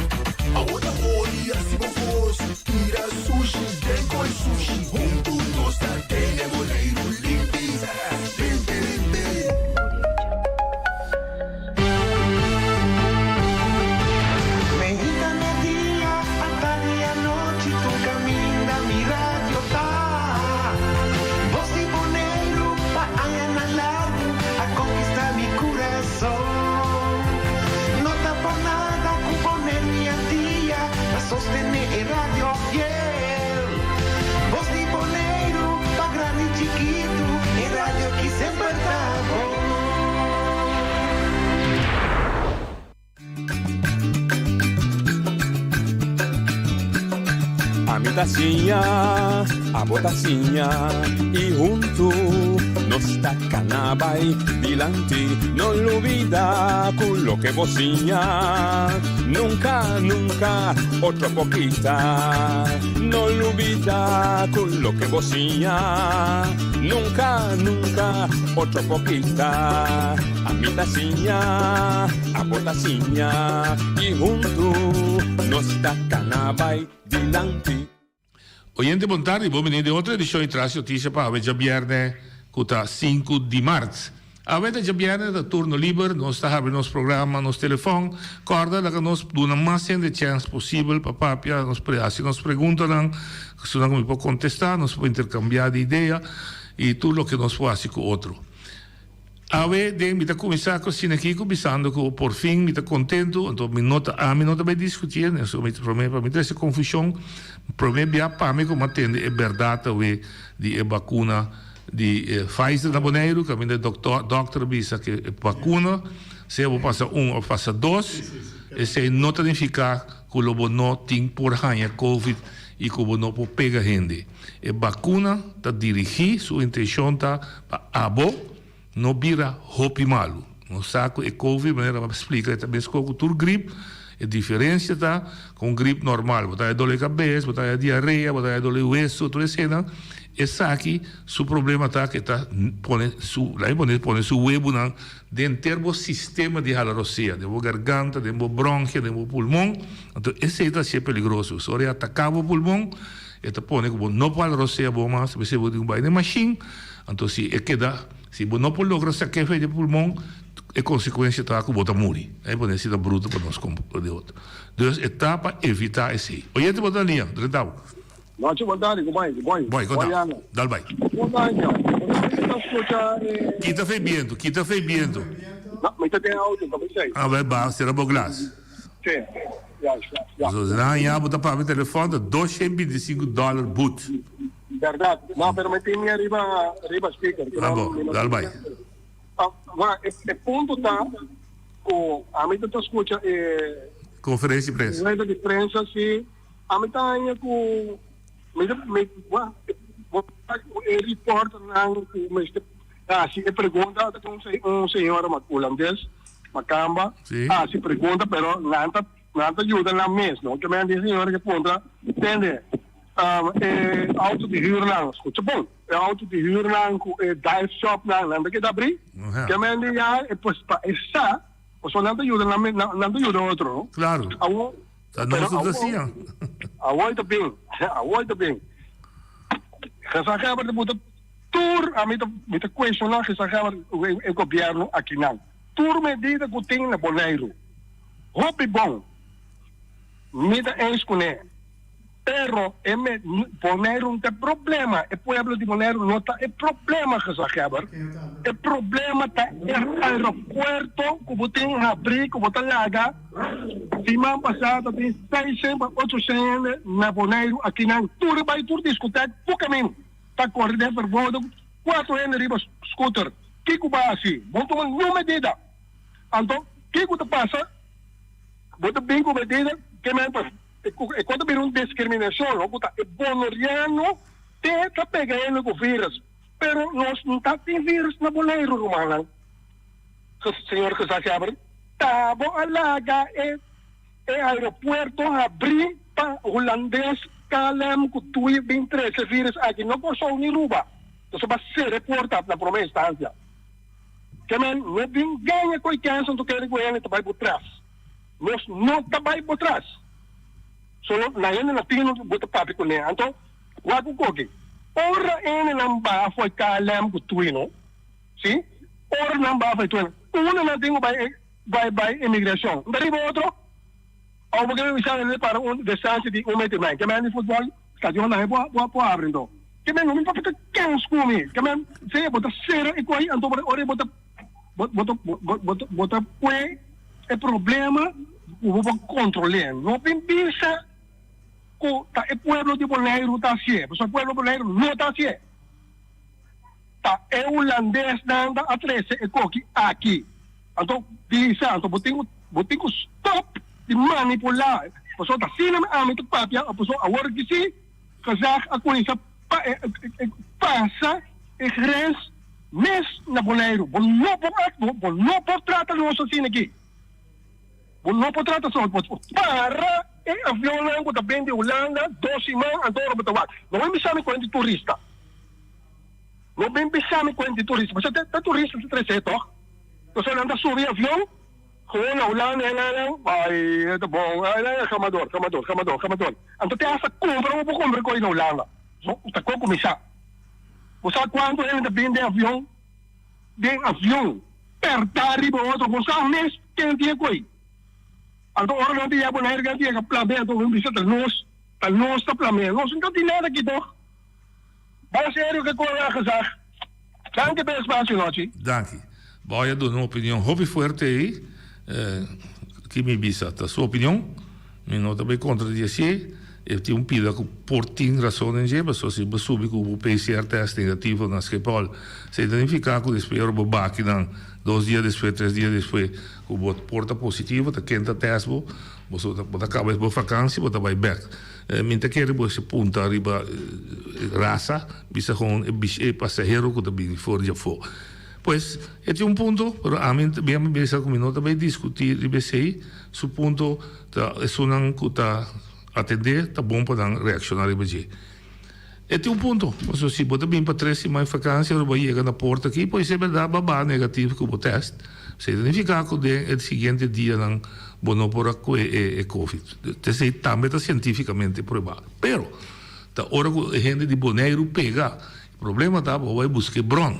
Abo ta holi, hasi bo kos. Tira sushi den koi sushi. Huntu nos ta tene Boneiru limpi, limpi, limpi. Meinta media, atardi anochi tur caminda mi radio ta. Bos di Boneiru pa añanan largu a conquista mi curason. No ta por nada cu Boneiru y Antia ta sostene e radio fiel. Bos di Boneiru pa grandi y chikitu, e radio ki semper ta bon. Ami ta siña, abo ta siña y huntu nos ta cana bay dilanti. No lubida cu loke bo siña nunca, nunca otro por kita. No lubida cu loke bo siña nunca, nunca otro por kita. Ami ta siña, abo ta siña y huntu nos ta cana bay dilanti. Oyente bon tardi, bon bini den otro edicion di Tras Noticia pa awe djabierne cu ta sinku di maart. Awe ta djabierne ta turno liber, nos ta habri nos programa, nos telefon, corda laga nos duna mas hende chens posibel pa papia, nos haci nos preguntanan, esunnan cu mi por contesta, nos por intercambia di idea y tur loke nos por haci cu otro. Awe den mi ta kuminsá ku asina aki ku bisando ku por fin mi ta kontentu, anto mi no ta ami no ta bai diskutié, so mi ta promé pa mi trese konfushon, promé bia pa mi ku mi a tende e bèrdat awe di e bakuna di Pfizer na Boneiru, kaminda e dòkter dòkter a bisa ku e bakuna sea bo pasa un òf pasa dos, esei no ta nifiká ku lo bo no tin por haña covid i ku bo no por pega hende. E bakuna ta dirigí, su intenshon ta pa abo no bira hopi malu. Nos sa ku e covid, manera mi a splika, e ta meskos ku tur grip. E diferensia ta ku un grip normal bo ta haya dole kabes, bo ta haya diarea, bo ta haya dole weso, tur eseinan. Esaki su problema ta ku e ta pone su, laga mi pone, pone su webunan den ter bo sistema di hala rosea, den bo garganta, den bo bronchia, den bo pulmon. Anto esei ta hasié peligroso. Ora e ataká bo pulmon, E ta pone ku bo no por rosea bo mas, p'esei bo tin ku bai den mashin. Anto si e keda, si bo no por logra sak'é fe di e pulmon, e konsekuensia ta ku bo ta muri. E pone asina bruto pa nos komprende otro. Dus e ta pa evitá esei. Oyente bo ta na liña, drenta bo. Nochi bon tardi, ku bai, ku boi. Boi, konta. Dal bai. Bon daño. Mi ta skucha e. Kita fe bientu, kita fe bientu. No, mi ta den auto, ta p'esei. A bai ba, sera bo glas. Sí. So nan haña bo ta papia telefòn ta 225 dòler but. Bèrdat. No, pero mi tin mi riba riba speaker. Ah bo, dal bai. Ah, e punto ta. Ku ami ta ta skucha e. Konferensia di prensa. Rueda di prensa si. Ami ta haña ku mi ta mi bo e reporternan ku mester hasi e pregunta ta un un señora hulandes makamba hasi pregunta pero nan ta nan ta yuda nan mes no ke men di e señora ke puntra tende e auto di hürnan skucha bon e auto di hürnan ku e dive shopnan nan ta keda abri ke men di ya e pues pa e sa pasobra nan ta yuda nan nan ta yuda otro no Claro. Awor Ta nos ta hacia. Awor ta bin awor ta bin gezaghebber ta buta tur ami ta mi ta cuestiona gezaghebber e gobierno akinan tur medida cu tin na Boneiru hopi bon mi ta eens cune. Pero e me Boneiru no ta e problema, e pueblo di Boneiru no ta e problema, gezaghebber. E problema ta e aeropuerto ku bo tin habrí, ku bo ta laga. Siman pasá ta tin seishent pa ochoshent hende na Boneiru akinan. Tur a bai tur diskotek, tur kamin ta kore den verboden, kuatro hende riba scooter. Kiko bo a hasi? Bo no tuma niun medida. Anto kiko ta pasa? Bo ta bin ku medida ke men pa. E ku ta bira un diskriminashon lo ku ta e bonoriano te ta pega hende ku virus pero nos no ta tin virus na Boneiru rumannan. Señor Gezaghebber ta bo a laga e e aeropuerto habri pa hulandes KLM ku tui bin trese virus aki no Kòrsou ni Ruba nos a ba sera e porta na prome instansia ke men no bin gaña ku e kèns anto kere ku hende ta bai bo tras. Nos no ta bai bo tras. Solo na hende latino bo ta papia kuné. Anto, wak un koki. Ora hendenan baha for KLM ku Twino, si, ora nan baha for Twino, unda nan tin ku bai bai bai emigrashon? N ta riba otro? Òf bo ke bisa hende para un distansia di un meter i mei? Ke men di futbòl stadion nan bo bo por habri anto? Ke men no mi papia ta kens ku mi. Ke men, sea bo ta sera e koi anto ora bo ta. Bo bo ta bo ta bo ta pue e problema ku bo por kontrol'é. No bin bisa ku ta e pueblo di Boneiru ta hasié, pasobra e pueblo di Boneiru no ta hasié. Ta e hulandesnan ta a trese e koki aki. Anto bisa, anto bo tin ku bo tin ku stòp di manipulá, pasobra ta asina ami ta papia, pasobra awor ki si gezag a kuminsá pasa e grens mes na Boneiru. Bo no por bo no por trata nos asina aki. Bo no por trata so. Bo para e avionnan ku ta bin di Hulanda dos siman anto ora bo ta wak. No bin bisa mi kuent di turista. No bin bisa mi kuent di turista. Pasobra ta turista ta trese tòg. Pasobra nan ta subi avion gewoon na Hulanda e nan ai e ta bon ai ai gamador gamador gamador gamador. Anto te hasta kumpra bo por kumpra koi na Hulanda. Ta kon kuminsá. Bo sa kuantu hende ta bin den avion? Den avion, pèrtá riba otro. Bo sa mes ken tin e koi. Anto ora nan ta yega Bonaire, nan ta yega plamea. Anto nan bisa ta nos, ta nos ta plamea. Nos no ta tin nada aki tòg. Ban serio ke kos a gezag. Danki p'e espasio nochi. Danki. Bo a duna un opinion hopi fuerte ei. Ki mi bisa ta su opinion. Mi no ta bay contra di esey. E tin un pida cu por tin razon den dje, pasobra si bo subi cu bo PCR test negativo na Schiphol, esey ta nifica cu despues ora bo baki nan dos dia despues, tres dia despues cu bo por ta positivo, ta ken ta test bo, bo so bo ta caba bo vakantie, bo ta bay bek. Mi ta kere bo esey punta riba rasa, bisa gewoon e pasahero cu ta bini for di afo. Pues, e tin un punto, pero ami mi a bisa cu mi no ta bay discuti riba esey. Su punto ta esunnan cu ta atende ta bon pa nan reacciona riba dje. E tin un punto, pasobra si bo ta bin pa tres siman di vakantie ora bo a yega na porta aki por ser berdad bo a baha negativo cu bo test, esey ta nifica cu den e siguiente dianan bo no por a cue e covid. Esey tambe ta cientificamente prueba. Pero ta ora cu e hende di Boneiru pega, e problema ta bo a bay busca e bron.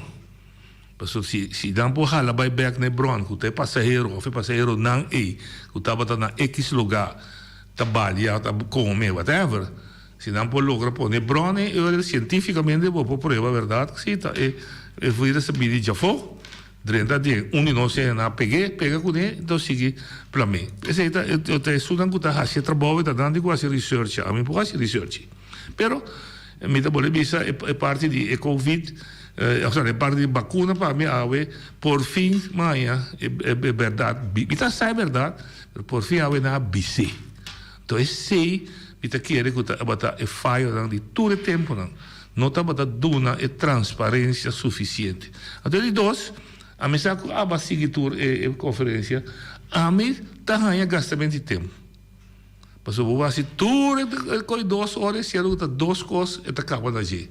Pasobra si si nan por hala bai bek na e bron ku ta e pasahero òf e pasaheronan ei ku tabata na ekis lugá ta balia, ta kome, whatever, si nan por logra pone e bron ei, e ora sientífikamente bo por prueba bèrdat ku si ta e e virus ta bini djafó drenta aden. Un di nos hende nan a peg'é, pega kuné, enton sigui plam'é. Esei ta ta esunnan ku ta hasi e trabou, e ta nan di ku hasi research. Ami por hasi research. Pero mi ta bolbe bisa e parti di e covid. Sorry, e parti di bakuna pa mi awe por fin maña e bèrdat. Mi ta sa e bèrdat, pero por fin awe nan a bis'é. Enton esei mi ta kere ku tabata e fayonan di tur e tempunan. No tabata duna e transparensia sufisiente. Anto e di dos, ami sa ku aba sigui tur e konferensia, ami ta haña gastamentu di tempu. Pasobra bo hasi tur e kos dos ora e siendo ku ta dos kos e ta kaba na dje.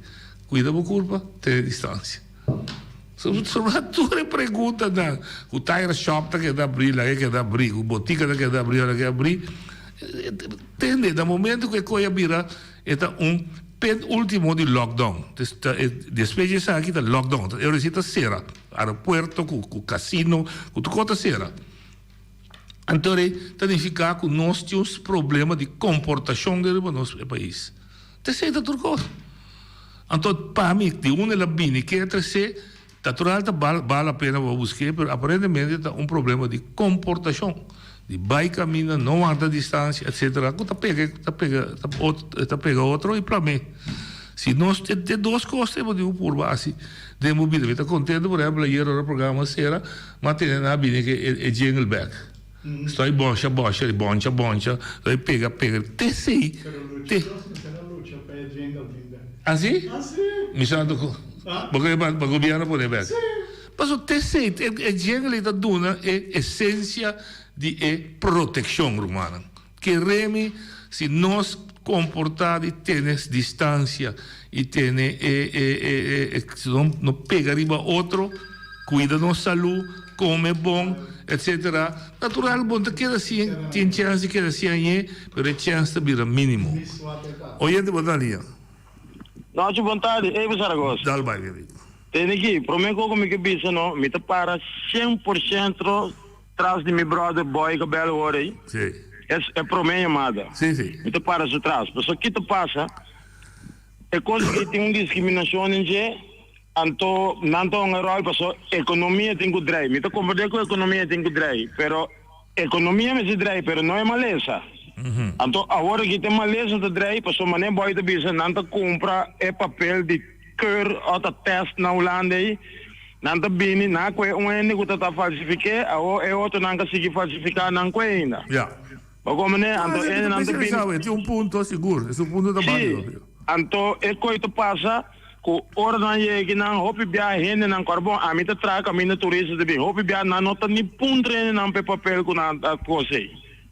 Kuida bo kurpa, tene distansia. Sobra tur e preguntanan ku tire shop ta keda abrí, laga e keda abrí, ku botika ta keda abrí, laga e abrí. Tende, na momento ku e kos a bira e ta un penultimo di lockdown. Despues di esaki ta lockdown. E ora si ta sera. Aeropuerto ku kasino, ku tur kos ta sera. Anto rei ta nifiká ku nos tin un problema di komportashon den riba nos e pais. Ta esei ta tur kos. Anto pa mi di unda el a bini ke a tresé, natural ta bal la pena pa busk'é, pero aparentemente ta un problema di komportashon, di bai kaminda, no wanta distansia, etsetera, ku ta pega ta pega ta pega otro i plam'é. Si nos e dos kos ei bo tin ku purba hasi den bo bida. Mi ta kontento por ehèmpel ayer ora programa sera. M'a tene nan a bini ke e jingle bek. Stoi bosha bosha i boncha boncha, stoi pega pega. Te esei. Pero lucha nos mester a lucha pa e jingle bin bek. Ah si? Ah si. Mi sa anto ku bo ke pa gobierno pone bek. Si. Paso te esei, e jingle ei ta duna e esencia di e protekshon rumannan. Keremi si nos komportá di tene distansia i tene e e e e si no no pega riba otro, kuida nos salú, kome bon, etsetera, natural bo no ta keda sin tin chèns di keda sin añe, pero e chèns ta bira mínimo. Oyente bo ta na liña. Nochi bon tardi, Eva Zaragoza. Dal bai mi amigo. Tene aki, prome koko mi ke bisa no, mi ta para 100% Tras di mi brother Boy Cabello hoor ei. Sí. Es e prome yamada. Sí, sí. Mi ta para su tras. Paso ki ta pasa, e kos aki tin un diskriminashon den dje, anto nan ta hunga ròl paso ekonomia tin ku drei. Mi ta komprende ku ekonomia tin ku drei, pero ekonomia mester drei, pero no e malesa. Anto awor aki ta e malesa ta drei, paso manera Boy ta bisa nan ta kumpra e papel di keur òf ta tèst na Hulanda ei. Nan ta bini, nan a kohe un hende ku ta ta falsifik'é, awor e otronan ka sigui falsifiká nan kohe ainda. Ya. Bo komprendé? Anto Ah, e nan ta bini. E tin un punto sigur, e punto ta bálido. Sí, anto e kohe ta pasa ku ora nan yega akinan hopi bia hendenan ku bon, ami ta traha kaminda turista ta bin, hopi bia nan no ta ni puntra hendenan pa e papel ku nan a kos ei.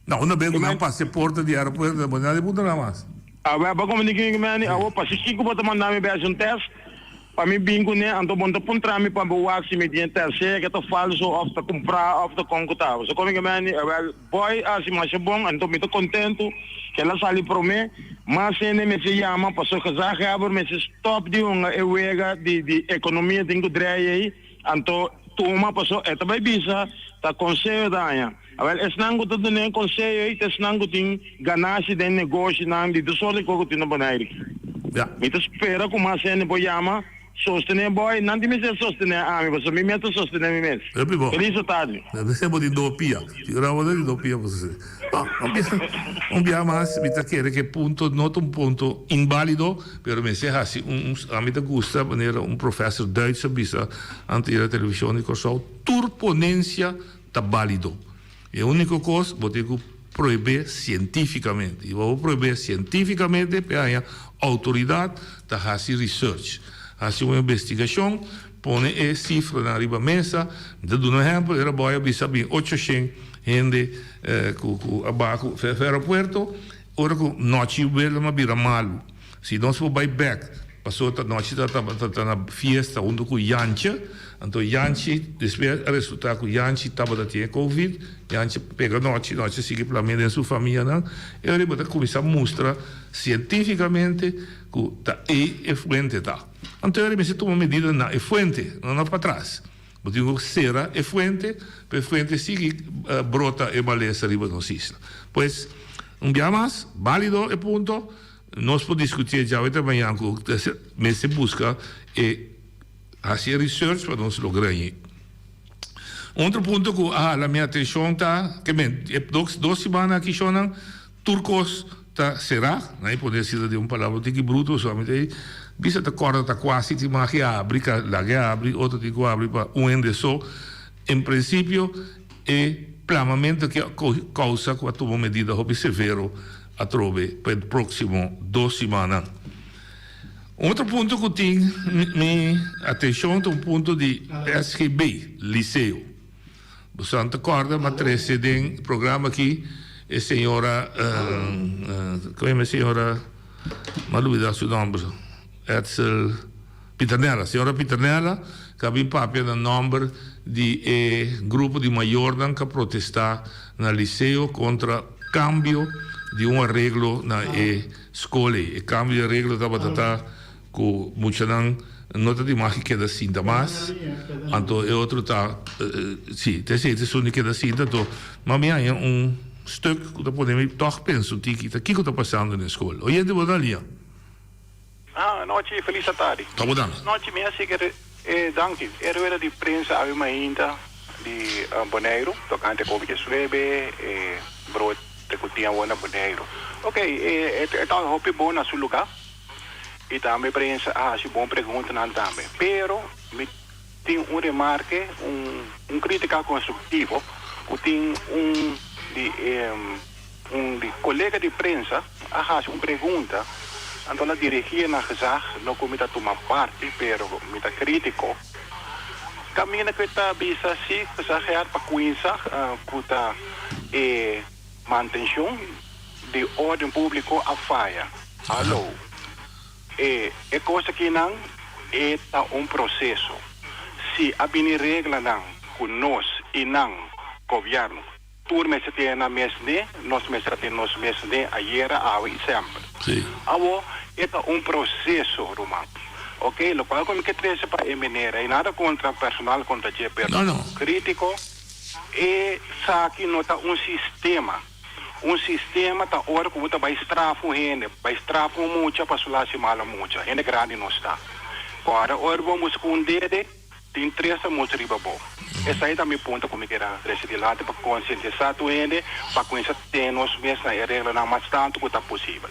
No, una bes ku nan pasa e porta di aeropuerto, bo no ta puntra nan mas. Awor, bo komprendé kiko mi a Awor, pasikiko bo ta manda mi bai hasi un tèst? Pa mi bin kuné, anto bo no ta puntra mi pa bo wak si mi tin e tèst, sea ke ta falso òf ta kumprá òf ta kon ku ta. Bo sa kon mi ke meni? Awèl, Boy a hasi masha bon, anto mi ta kontentu ke el a sali promé. Mas hende mester yama pasobra gezaghebber mester stòp di hunga e wega di di ekonomia tin ku drei ei, anto tuma pasobra e ta bai bisa ta konseho ta haña. Awèl, esnan ku ta dun'é konseho ei ta esnan ku tin ganashi den negoshinan di tur sort di kos ku tin na Bonaire. Ya. Mi ta spera ku mas hende por yama sostené Boy. Nan tin mester sostené ami pasobra mi mes ta sostené mi mes. Hopi bon. Feliz tardi. Mester bo di do pia. Figura bo di do pia pa sostené. Bon, un bia, un bia mas mi ta kere ku e punto no ta un punto inbálido, pero mester hasi un, un, ami ta gusta manera un professor Duits a bisa antes di na televishon di Kòrsou, tur ponensia ta bálido. E úniko kos, bo tin ku prohib'é sientífikamente. I bo por prohib'é sientífikamente p'e haña outoridat ta hasi research, hasi un investigashon, pone e sifranan riba mesa. Mi ta duna un ehèmpel, era boy a bisa bin ochoshen hende ku ku a baha ku fe aeropuerto, ora ku nochi wela a bira malu. Si nos por bai bek, pasobra ta nochi ta tabata na fiesta hunto ku Jantje, anto Jantje despues a resulta ku Jantje tabata tin e covid, Jantje pega nochi, nochi a sigui plamia den su famianan, e ora bo ta kuminsá mustra sientifikamente ku ta ei e fuente ta. Anto e ora mester tuma medida na e fuente, no na patras. Bo tin ku sera e fuente pa e fuente sigui brota e malesa riba nos isla. Pues, un bia mas, bálido e punto. Nos por discutié djawe ta mañan cu mester busca e haci e research pa nos logra añi. Un otro punto cu a hala mi atencion ta ke men e dos dos simana aki shonnan tur cos ta cera, nan e pone asina den un palabra un tiki bruto so ami ta di. Bisa ta kòrda ta kuasi tin mag habri, ka laga habri, otro tin ku habri pa un hende so. En prinsipio e plamamentu aki a kousa ku a tuma medida hopi severo atrobe pa e próksimo dos simannan. Un otro punto ku tin mi atenshon ta un punto di SGB, Liceo. Boso ta kòrda m'a trese den programa aki e señora, komo yama e señora? M'a lubida su nòmber, Edsel Pieternella. Señora Pieternella ku a bin papia na nòmber di e grupo di mayornan ku a protestá na Liceo kontra kambio di un areglo na e skol ei. E kambio di areglo tabata ta Ku muchanan no ta di mag keda sinta mas, anto e otro ta, si, ta esei ta esun di keda sinta, anto ma mi haña un stuk ku ta pone mi tòg pensa un tiki ta kiko ta pasando den skol. Oyente bo ta lia? Ah, anochi, felis atardi. Ta bo dame. Anochi mi a sigui e danki e rueda di prensa awe mainta di Boneiru tokante covid diesnuebe e brote ku tin awor na Boneiru. Ok, e ta hopi bon na su luga. I tambe prensa a hasi bon preguntanan tambe. Pero mi tin un remarke, un un kritika konstruktivo ku tin un di e un di kolega di prensa a hasi un pregunta, anto el a dirigié na gezag, no ku mi ta tuma parti, pero mi ta kritiko. Kaminda ku e ta bisa si gezaghèber pa kuinsa ku ta e Mantencion di orden publico a faya. Hallo. E e cos akinan e ta un proceso. Si a bini reglanan cu nos y nan, gobierno, tur mester tene nan mes ne, nos mester a tene nos mes ne ayera, awe y semper. Awo e ta un proceso, ruman. Ok, locual cu mi ke trece pa e meneer, y nada contra personal contra dje, pero critico. Esaki no ta un sistema. Un sistema ta ora ku bo ta bai straf un hende, bai straf un mucha pasobra lo hasi mal a mucha. Hende grandi no sta. Kòrda ora bo mustra ku un dede, tin tres ta mustra riba bo. Esei ta mi punto ku mi kier a trese dilanti pa konsientisá tur hende pa kuminsá tene nos mes na e reglanan mas tantu ku ta posibel.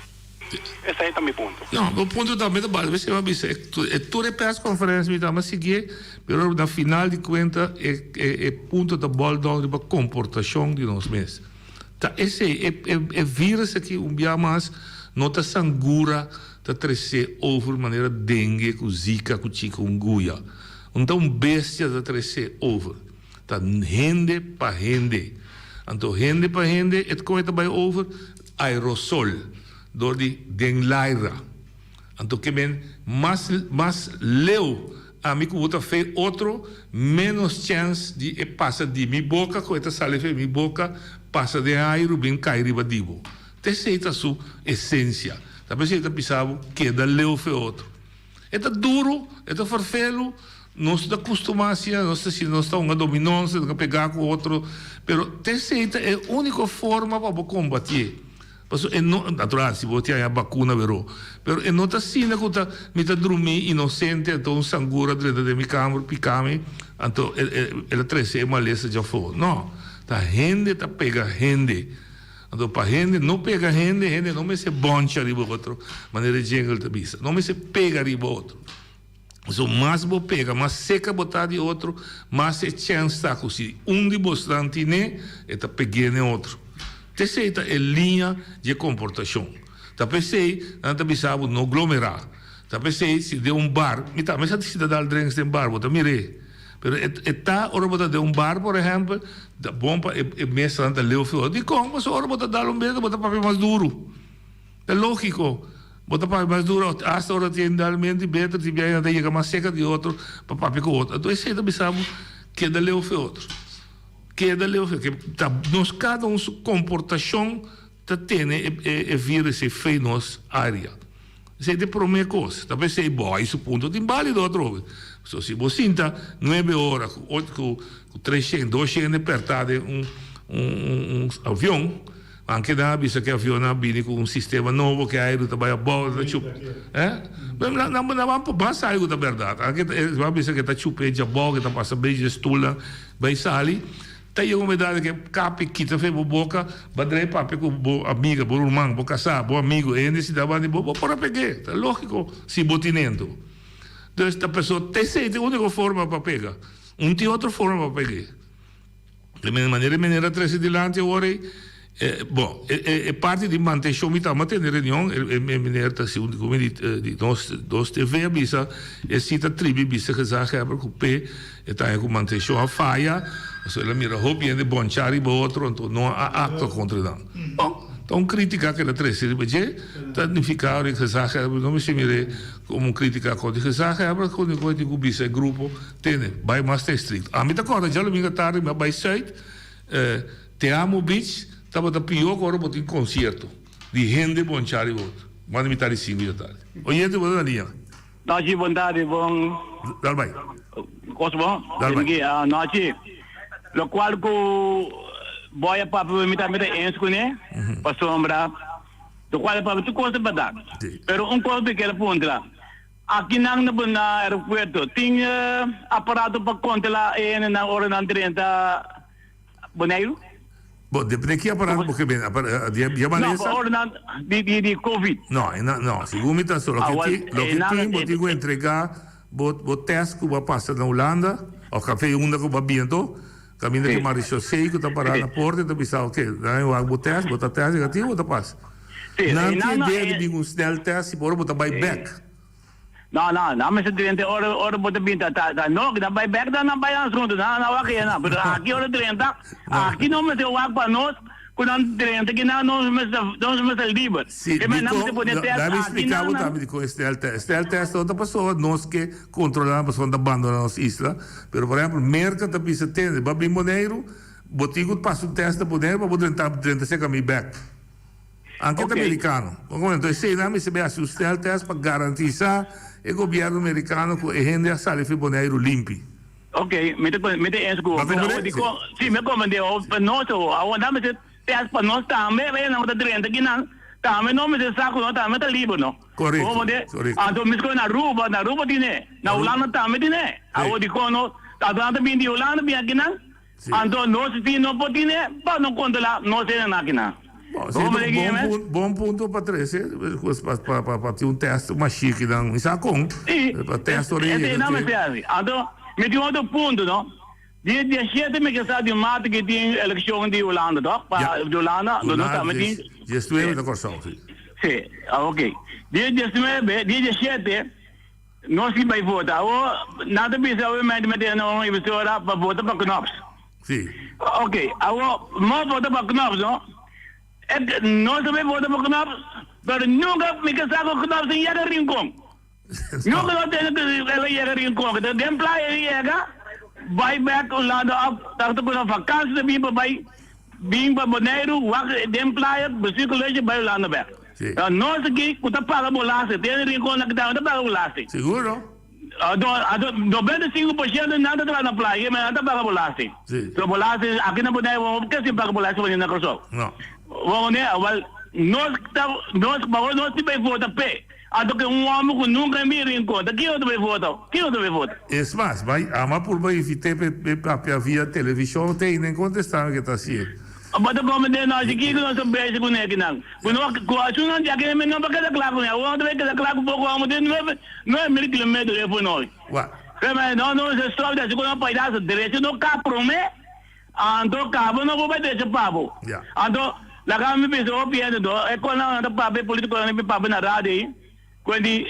Esei ta mi punto. No, bo punto tambe ta bal. Mester a bisa e tur e persconferencia mi tamba siguié, pero na final di cuenta e e punto ta bol down riba comportacion di nos mes. Ta esei, e e virus aki un bia mas no ta sangura ta tresé over manera dengue cu zika cu chikungunya. No ta un bestia ta tresé over. Ta hende pa hende. Anto hende pa hende e con e ta bay over? Aerosol dor di den laira. Anto ke men mas mas leu ami ku bo ta fe otro menos chèns di e pasa di mi boka ku e ta sali fe mi boka pasa den airu bin kai riba di bo. Ta esei ta su esensia. Ta p'esei ta bisa bo keda leu fe otro. E ta duru, e ta ferfelu, nos ta kustumá asina, nos ta asina, nos ta hunga dominó, nos ta pegá ku otro, pero ta esei ta e úniko forma pa bo kombatié. Pasobra e no, natural, si bo tin haña bakuna beró, pero e no ta asina ku ta mi ta drumí inosente anto un sangura drenta den mi kamber piká mi, anto el a trese e malesa djafó. No, ta hende ta pega hende. Anto pa hende no pega hende, hende no mester boncha riba otro, manera e jingle ta bisa. No mester pega riba otro. So mas bo pega, mas seka bo ta di otro, mas e chèns ta ku si un di bosnan tin'é, e ta peg'é n'e otro. T'esei ta e liña dje komportashon. Ta p'esei nan ta bisa bo no glomerá. Ta p'esei si den un bar, mi tambe sa sinta dal drinks den bar, bo ta mir'é. Pero e e ta ora bo ta den un bar por ehèmpel, ta bon pa e e mesanan ta leu feo. Dikon? Pasobra ora bo ta dal un beta bo ta papia mas duru. Ta lógiko. Bo ta papia mas duru asta ora tin dal menti beta tin biaha nan ta yega mas serka di otro pa papia ku otro. Anto esei ta bisa bo keda leu fe otro. Keda leu fe. Ke ta nos kada un su komportashon ta tene e e e virus ei fe nos área. Esei ta e promé kos. Ta p'esei bo ai su punto tin bálido atrobe. So si bo sinta nuebe ora ku ot ku ku treshen, doshen hende pèrtá den un un un avion, anke nan a bisa ku e avionnan a bini ku un sistema nobo ku e airu ta bai abou, ta chupa. Eh? Nan nan nan ban sabi ku ta bèrdat. Anke e a bisa ku e ta chup'é djabou, ku e ta pasa bei dje stulnan bai sali. Ta yega un edat ke kapi kita fe bo boka, ba drei papia ku bo amiga, bo ruman, bo kasá, bo amigo, e hende si ta banda di bo, bo por a peg'é. Ta lógiko si bo tinendo. Dus ta peso ta esei ta e úniko forma pa pega. Un tin otro forma pa peg'é. De manera e meneer a trece dilanti awor ei, bon, e parti di mantencion mi tabata tene reunion, e meneer ta si un di di nos dos TV a bisa e si ta tribi bisa gezaghebber cu p'e e ta haña cu mantencion a faya, pasobra el a mira hopi hende boncha riba otro anto no a actua contra nan. Bon, ta un critica cu el a trece riba dje, ta nifica ora e gezaghebber no mester mir'e como un critica contra e gezaghebber, cu tin cu bisa e grupo. Tene, bai mas ta estricto. Ami ta corda djadomingo atardi mi a bai Zuid, Te Amo Beach tabata pior cu ora bo tin concierto di hende boncha riba otro. Manda mi tardi cinco di atardi. Oyente bo ta na liña. Nochi bon tardi bon. Dal bai. Cos bon. Dal bai. Nochi locual cu boy a papia mi tambe ta eens cune pasobra locual a papia tur cos ta berdad pero un cos mi kier puntra. Aki nan na na aeropuerto tin aparato pa controla e hendenan ora nan drenta Boneiru? Bo, depende ki aparato bo ke bende. Di di No, malesa? pa ora nan di di di covid. No, e nan no, segun mi ta so, loke Awor, tin, e loke nan tin bo tin ku entrega bo bo test ku bo a pasa na Hulanda of kafe unda ku bo a bin anto, kaminda Sí. ke Marechaussee ku ta para Sí. na porta e ta bisa oke, nan e wak bo test, bo ta test negativo bo ta pasa. Sí, Nan e tin nan no idea di e bin un snel test si por ora bo ta bai bek. No, no, nan mester drenta ora ora bo ta bin ta ta ta no, nan bai bek dan nan bai asuntu, nan nan wak nan, pero aki ora drenta, aki no mester wak pa nos ku nan drenta ki nan nos mester nos mester liber. Sí, Ke men nan mester dikon, pone test laat mi aki splika nan bo nan. tambe dikon e snel test. Snel test no ta pasobra nos ke kontrola nan pasobra nan ta bandona nos isla, pero por ehempel Merka ta bisa tende, bo a bin Boneiru, bo tin ku pasa un test na Boneiru pa bo drenta drenta serka mi bek. Anke ta Ok. merikano. Bo komprende? Enton esei nan mester bay hasi un snel test pa garantisa e gobierno merikano ku e hende a sali fi Boneiru limpi. Ok, mi ta mi ta eens ku bo. Bo Pero komprende? awor dikon, si mi a komprende awor pa nos awor, awor nan mester test pa nos tambe, e nan ku ta drenta kinan tambe nos mester sa ku nos tambe ta liber no. Bo Korekto, komprende? korekto. Anto miskos na Aruba, na Aruba tine, na Aruba. Hulanda tambe tine. Si. Awor dikon nos, anto nan ta bini di Hulanda bini akinan, Anto nos si no por tine pa no controla nos hende nan akinan. Bon, si bon punto, bon punto pa trece, pa pa pa pa tin un test machine kinan, mi sa con, pa test ora Esei yega nan te. mester haci. Anto mi tin otro punto no, dia diesshete mi ke sa di maart ke tin eleccion di Hulanda toch, pa Ja, di Hulanda, nos Hulanda tambe tin. diesnuebe ta Corsou, si. Si, ok. Dia diesnuebe, dia diesshete. Nos ki bai vota. Awor nan ta bisa obviamente mi tene un emisora pa vota pa Knops. Si. Ok, awor mo vota pa Knops no. E nos ta bai vota pa Knops, pero nunca mi ke sa ku Knops tin yega Rincon. Nunca no tene ku el a yega Rincon. Ke ta den playa el yega, bai bek Hulanda of ta ku nan vakansi ta bin pa bai bin pa Boneiru wak den playa bestuur college bai Hulanda bek. Sí. No, nos aki ku ta paga belasting, tene rincon aki tambe ta paga belasting. Seguro. Anto, anto 95% nan ta traha na playa, ma nan ta paga belasting. Sí. So belasting aki na Bonaire bo no por sin paga belasting pa na Kòrsou. No. Bo ne, awel nos ta nos pa nos tin bai vota p'e. Anto ke un hòmber ku nunka a bira rincon, ta kin nos ta bai vota? Kin nos ta bai vota? Es mas, bai ama purba invit'é p'e papia via televishon, te ainda e kontestá mi ke ta hasié. Bo ta komprendé no? Si kiko nos ta bezig ku nekinan? Ku no ku asunnan di aki no por keda kla ku ne. Awor no ta bay keda kla ku poko amo tin nueve nueve mil kilometer e for nos. Wa. Pero no no se stop di hasi ku no paidaso. Derecho no ka prome, anto kabo no por bay derecho pabo. Ya. Anto laga mi bisa hopi hende do e konan nan ta papia e politikonan nan papia na radio ei. Cu di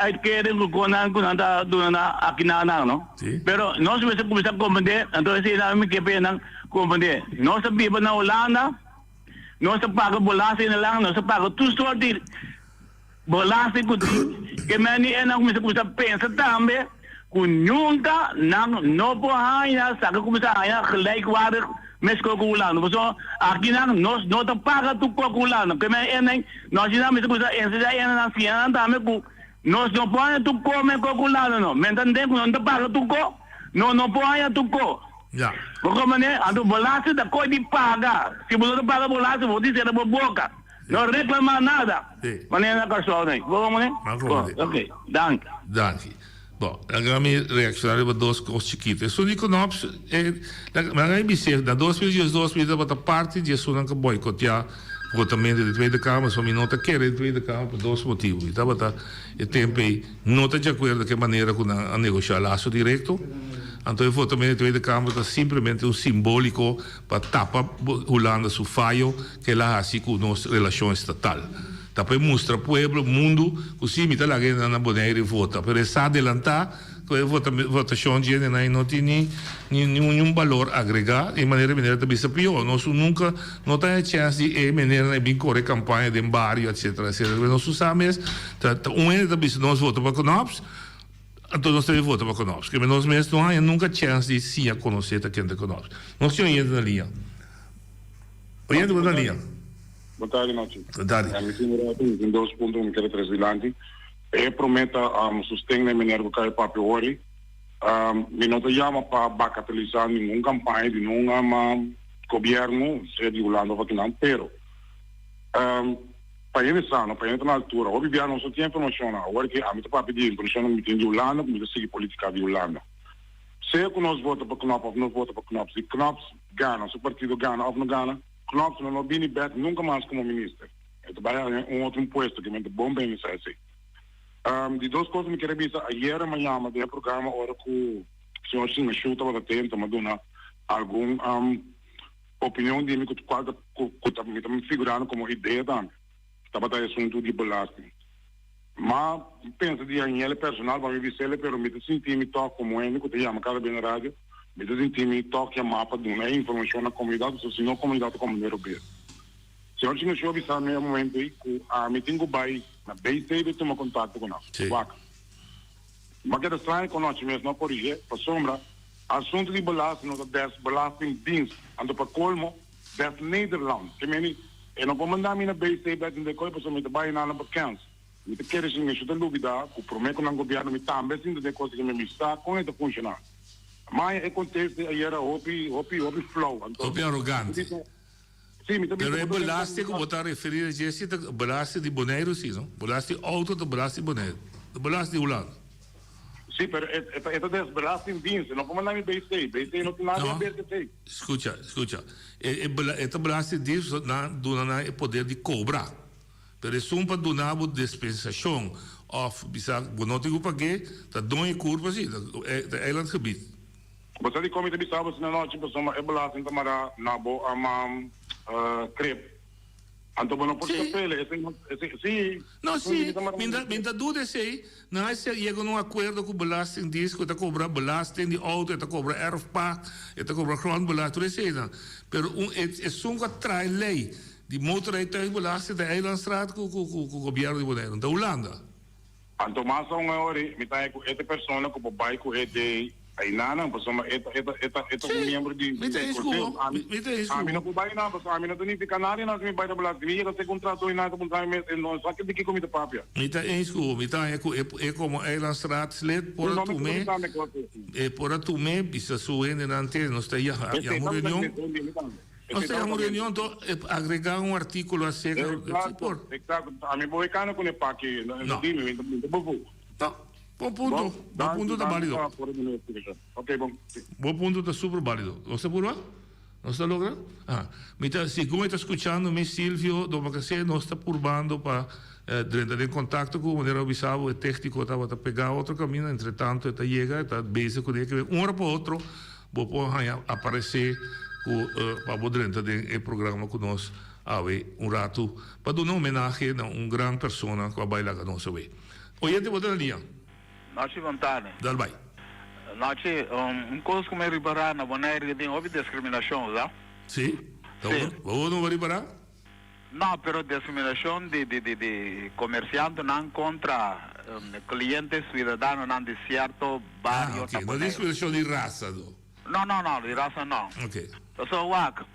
uitkering cu con nan cu nan ta duna na aki na nan no. Sí. Pero nos mester cuminsa comprende, anto esey nan mi ke pa nan comprende. Nos ta biba na Hulanda, nos ta paga belasting na lan, nos ta paga tur soort di belasting cu tin. Ke men di e nan cuminsa cuminsa pensa tambe cu nunca nan no por haya sa ke cuminsa haya gelijkwaardig Mesco cu Hulanda. Pasobra aki nan nos no ta paga tur cos cu Hulanda. Ke men enen nos asina mester cuminsa enseña enen nan siña nan tambe cu nos no por haña tur cos mesco cu Hulanda no. Men ta ntende cu nos no ta paga tur cos, nos no por haña tur cos. Ya. Bo comprende? Anto belasting ta cos di paga. Si bo no ta paga belasting bo tin cera bo boca. No reclama nada. Si. Manera na Kòrsou nei. Bo comprende? Bo comprende. Ok. Danki. Danki. Bon, laga mi reakshoná riba dos kos chikitu. Esun di Knops, e, laga mi bis'é, na 2012 mi tabata parti di esunnan ku boikoteá votamentu den Tweede Kamer, pasobra mi no ta kere den Tweede Kamer pa dos motibu. Mi tabata e tempu ei no ta di akuerdo ku e manera ku nan a negoshá laso direkto. Anto e votamentu den Tweede Kamer ta simplemente un simbóliko pa tapa Hulanda su fayo ku el a hasi ku nos relashon estatal. Ta pa e mustra pueblo, mundu, ku si mi ta laga e nan na Bonaire vota, pero e sa adelantá ku e votashon dje nan no tin ni niun balor agregá. E manera e meneer ta bisa pió, nos nunka no ta haña chèns di e meneernan e bin kore kampaña den bario etcetera etcetera. Pero nos sa mes ta un hende ta bisa nos vota pa Knops, anto nos ta bin vota pa Knops. Keme nos mes no haña nunka chèns di siña konosé ta ken ta Knops. Nos tin oyente na liña. Oyente bo na liña. Bon tardi Nochi. Bon tardi. Mi tin un rato, mi tin dos punto ku mi kier trese dilanti. E prome ta sosten na e meneer ku kai papia hori. Mi no ta yama pa bakatelisa ningun kampaña di ningun gobierno, sea di Hulanda of akinan, pero pa hende sa no, pa hende ta na altura. Hopi bia nos no tin informashonnan. Awor ke ami ta papia di informashonnan ku mi tin di Hulanda, ku mi ta sigui politika di Hulanda. Sea ku nos vota pa Knop of no vota pa Knop, si Knops gana, su partido gana of no gana, Knops lo no bini bek nunka mas komo minister. E ta bai haña un otro puesto ke men ta bon bini sa esei. Di dos kos mi kere bisa, ayera mi a yama den e programa ora ku señor Singashoo tabata tenta mi a duna algun opinion di mi ku kual ta ku ta mi ta figurando komo idea tambe. Tabata e asuntu di belasting. Ma mi pensa di hañ'el personal pa mi bis'el pero mi ta sinti mi tòg komo hende ku ta yama kada bes na radio, mi ta sinti mi tòg yamá pa duna e informashon na komunidat pasobra si no komunidat ta komprendé robes. Señor Chingashu a bisa mi e momento ei ku ami tin ku bai na BCB tuma kontakto ku nan. Wak. Mi a keda straño ku anochi mes no a korigé pasobra asuntu di belasting no ta des belastingdienst anto pa kolmo Des Nederland. Ke meni, e no por manda mi na BC bek den koe pasobra mi ta bai na nan pa kens. Mi ta kere si mi ta lubida ku prome ku nan gobièrnu mi tambe a sinta den kos ke mi sa kon e ta funshoná. Maya e konteste ayera hopi hopi hopi flou. Anto Hopi arogante. mi ta bisa, si mi ta bisa Pero e bo ta den belasting ku bo ta referí na dje si ta belasting di Boneiru si no? Belasting di outo ta belasting di Boneiru. Ta belasting di Hulanda. Si, pero e e ta e ta des belastingdienst. E no por manda mi BC. BC no tin nada di haber ku esei. Skucha, skucha. E e bela e ta belastingdienst pasobra nan duna nan e poder di kobra. Pero esun pa duna bo dispensashon òf bisa bo no tin ku pag'é, ta doño e kurpa si, ta e ta eilandgebied. Bo sa dikon mi ta bisa bo asina nochi? Pasobra e belasting ta mará na bo krep. Anto bo no por skapele, esei no, esei, sí. No, sí, mi ta, mi ta duda esei. Nan a yega na un akuerdo ku Belastingdienst ku e ta kobra belasting di outo, e ta kobra erfpacht, e ta kobra grondbelasting, tur eseinan. Pero un, e, esun ku a trae lei di motorrijtuigbelasting ta Eilandstraat ku, ku, ku, ku gobièrnu di Boneiru, no ta Hulanda. Anto mas aun awor mi ta haña ku e ta e persona ku por bai ku e de einanan pasobra e ta e ta e ta e ta un miembro di Mi ta eens ku konseho. bo. Ami Mi ta eens ku ami no bo. por bai einan pasobra ami no ta nifiká nada einan si mi bai ta belasting. Mi yega segun trato einan ta puntra mi mes e no sa di kiko mi ta papia. Mi ta eens ku bo. Mi ta haña ku e e komo eilandsraadslid por Si a no mi tum'é ta mi kos esei. e por a tum'é bisa su hendenan te nos ta yaha Esei yama un tabata reunion. mi mesun di mi tambe. Nos Esei ta yama tabata un mi reunion to e agregá un artíkulo aserka si Exacto, por. exacto. Ami bo e kana ku ne paki, no No. dimi, mi ta mi ta bufu. No, bo punto, Bon, bo danki, punto ta danki bálido. pa por duna explicacion. Ok, bon. Si. Bo punto ta super bálido. Nos ta purba? Nos ta logra? Ah, mi ta, segun mi ta scuchando mi Silvio Domacassé, nos ta purbando pa drenta den contacto cu, manera bo bisa bo, e tecnico tabata pega otro camino, entretanto e ta yega, e ta bezig cu den, un ora pa otro Bo por haña aparesé ku pa bo drenta den e programa ku nos awe un ratu pa duna homenahe na un gran persona ku a bai laga nos awe. Oyente bo ta na liña. Nochi Fontane. Dal bai. Nochi, un kos ku mi ripará na Bonaire ke tin hopi diskriminashon, sa? Si? Ta bo no bo ripará? No, pero discriminacion di di di di comerciantenan contra cliente ciudadanonan di cierto bario Ah, ok. ta No Boneiru. discriminacion di rasa do. No, no, no, di rasa no. Ok. Pasobra wak,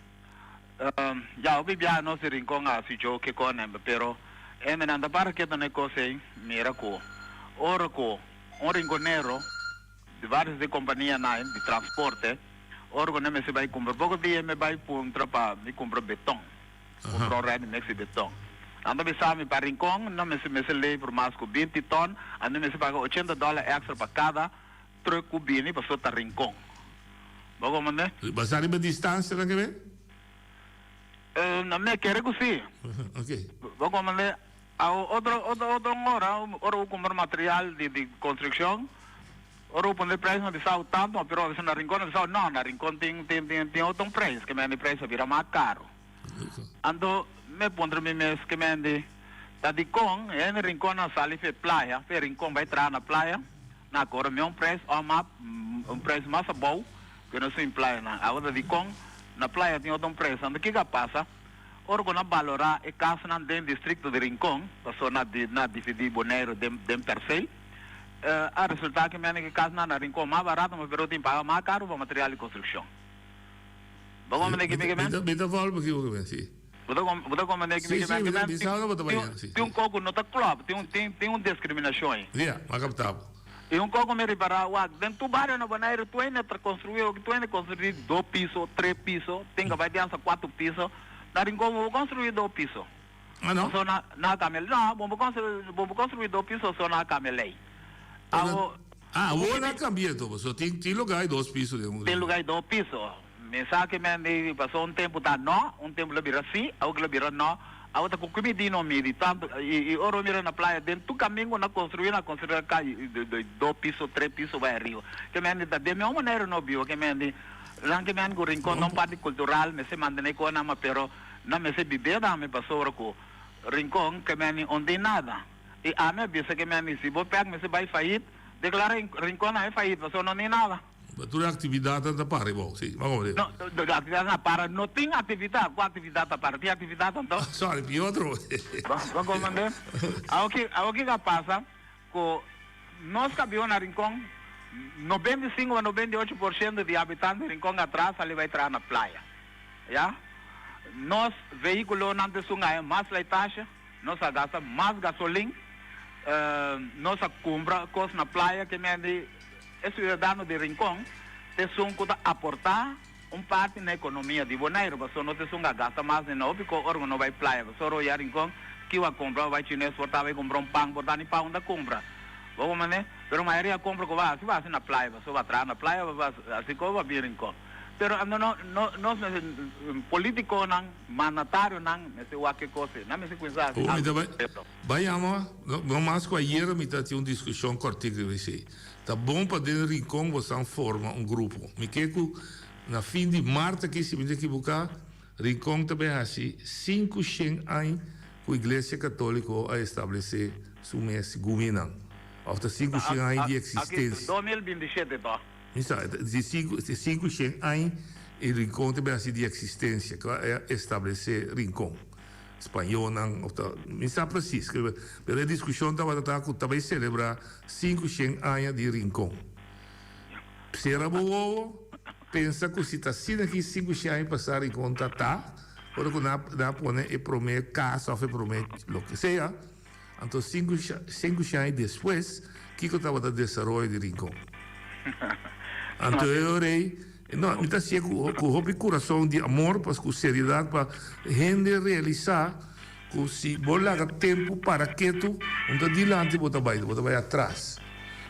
ya hopi biaha nos di Rincon a haci joke con nan, pero e nan ta para keto na e cos ey, mira cu ora cu un rinconero, Di varios di companianan di transporte, ora cu nan mester bay cumpra, poco dia mi bay puntra pa mi cumpra beton, cumpra un rèdi mix di beton. Nan ta bisa mi pa Rincon nan mester mester lever mas ku 20 ton, anto mester paga 80 dòler èkstra pa kada trùk ku bini pasobra ta Rincon. Bo komprendé? Basá riba distansia nan ke ben? No mi a kere ku si. Ok. Bo komprendé? Awo otro otro otro ora, ora bo kumpra material di di konstrukshon, ora bo pone preis nan bisa bo tantu, pero a bisa na Rincon nan bisa bo no, na Rincon tin tin tin tin otro preis, ke mende preis a bira mas karu. Anto mi a puntra mi mes ke mende ta dikon hende Rincon nan sali fe playa, fe Rincon bai traha na playa, nan a kobra mion preis òf mas un preis mas abou ku nos tin playa nan. Awo ta dikon na playa tin otro preis, anto kiko a pasa? Ora ku nan balorá e kasnan den distrikto di Rincon, pasobra nan di nan dividí Boneiru den den persel, a resultá ku mende ku kasnan na Rincon mas barato, ma pero tin paga mas karu pa material di konstrukshon. Bo komprendé ki mi ke men? Mi ta vòlpo ki bo ke men, si. Bo ta bo ta komprendé ki mi ke men? Si, si, mi sa loke bo ta baña, si. Tin un kos ku no ta klòp, tin un tin tin un diskriminashon ei. Ya, mi a kaptá bo. I un kos ku mi ripará, wak, den tur bario na Boneiru tur hende ta konstruí, oki tur hende konstruí dos piso, tres piso, tin ku bai den hasta kuater piso. Na Rincon bo por konstruí dos piso. Ah no? So na na kambia, no, bo por konstruí, bo por konstruí dos piso so na kambia lei. Awo. Ah, awor nan kambia enton, pasobra tin tin lugá di dos piso den un. Tin lugá di dos piso. Mi sa ke men di pasobra un tempu ta no, un tempu lo bira si, awor ke lo bira no. Awor ta ku kumidi no midi tantu i ora bo mira na playa den tur kamin ku nan konstruí nan konstruí nan kai di dos piso tres piso bai ariba. Ke men di ta den mihó manera no biba ke men di nan ke men ku Rincon ta un parti kultural mester mantené ku nan ma pero nan mester bibé tambe pasobra ku Rincon ke men di un tin nada i ami a bisa ke men di si bo pèk mester bai fayit deklará Rincon nan e fayit pasobra no tin nada. Pa tur e actividadnan ta para ebou, si. Bo como di? No, e actividadnan a para. No tin actividad. Cua actividad ta para? Tin actividad anto? Sorry, pi otro. Bo comprende? Awor ki, awor kiko a pasa? Cu nos ta biba na Rincon, 95 pa 98 por ciento di habitante di Rincon atras sali bay traha na playa. Ya? Nos vehiculonan ta esun haya mas slijtage, nos a gasta mas gasolin, nos a cumpra cos na playa ke mende. E siudadano di Rincon ta esun ku ta aportá un parti na ekonomia di Boneiru, pasobra no ta esun ku a gasta mas den hopi ko ora ku no bai playa, pasobra ora ya Rincon kiu a kumpra, bai chines por ta bai kumpra un pan por ta ni pan ta kumpra, bo comprende? Pero mayoria kompra ku bai hasi bai hasi na playa, pasobra bai traha na playa bai hasi ko bai bin Rincon. Pero anto no no nos mester politikonan, mandatarionan mester wak e kos ei, nan mester kuminsá hasi algu konpleto. Bai yama, no mas ku ayera mi ta tin un diskushon kòrtik riba esei. Ta bon pa den Rincon bosan forma un grupo. Mi ke ku na fin di mart aki, si mi ta ekiboká, Rincon ta bai hasi 500 añ ku Iglesia Katóliko a establesé su mes guminan. Òf ta 500 añ di eksistensia. Aki 2027 tò. Mi sa, di 500 añ e Rincon ta bai hasi di eksistensia ku a establesé Rincon. Spañolnan of ta, mi sa precies, pero e discusion tabata ta cu ta bay celebra 500 aña di Rincon. Cera bo wowo, pensa cu si ta asina aki 500 aña pasa Rincon ta ta, ora cu nan a pone e prome casa of e prome loke sea, anto 500 aña despues kico tabata desaroyo di Rincon? Anto e ora ey No, mi ta hacié cu cu hopi curason di amor, pas cu seriedad pa hende realisa cu si bo laga tempo para ketu, un ta dilanti bo ta bay, bo ta bay atras.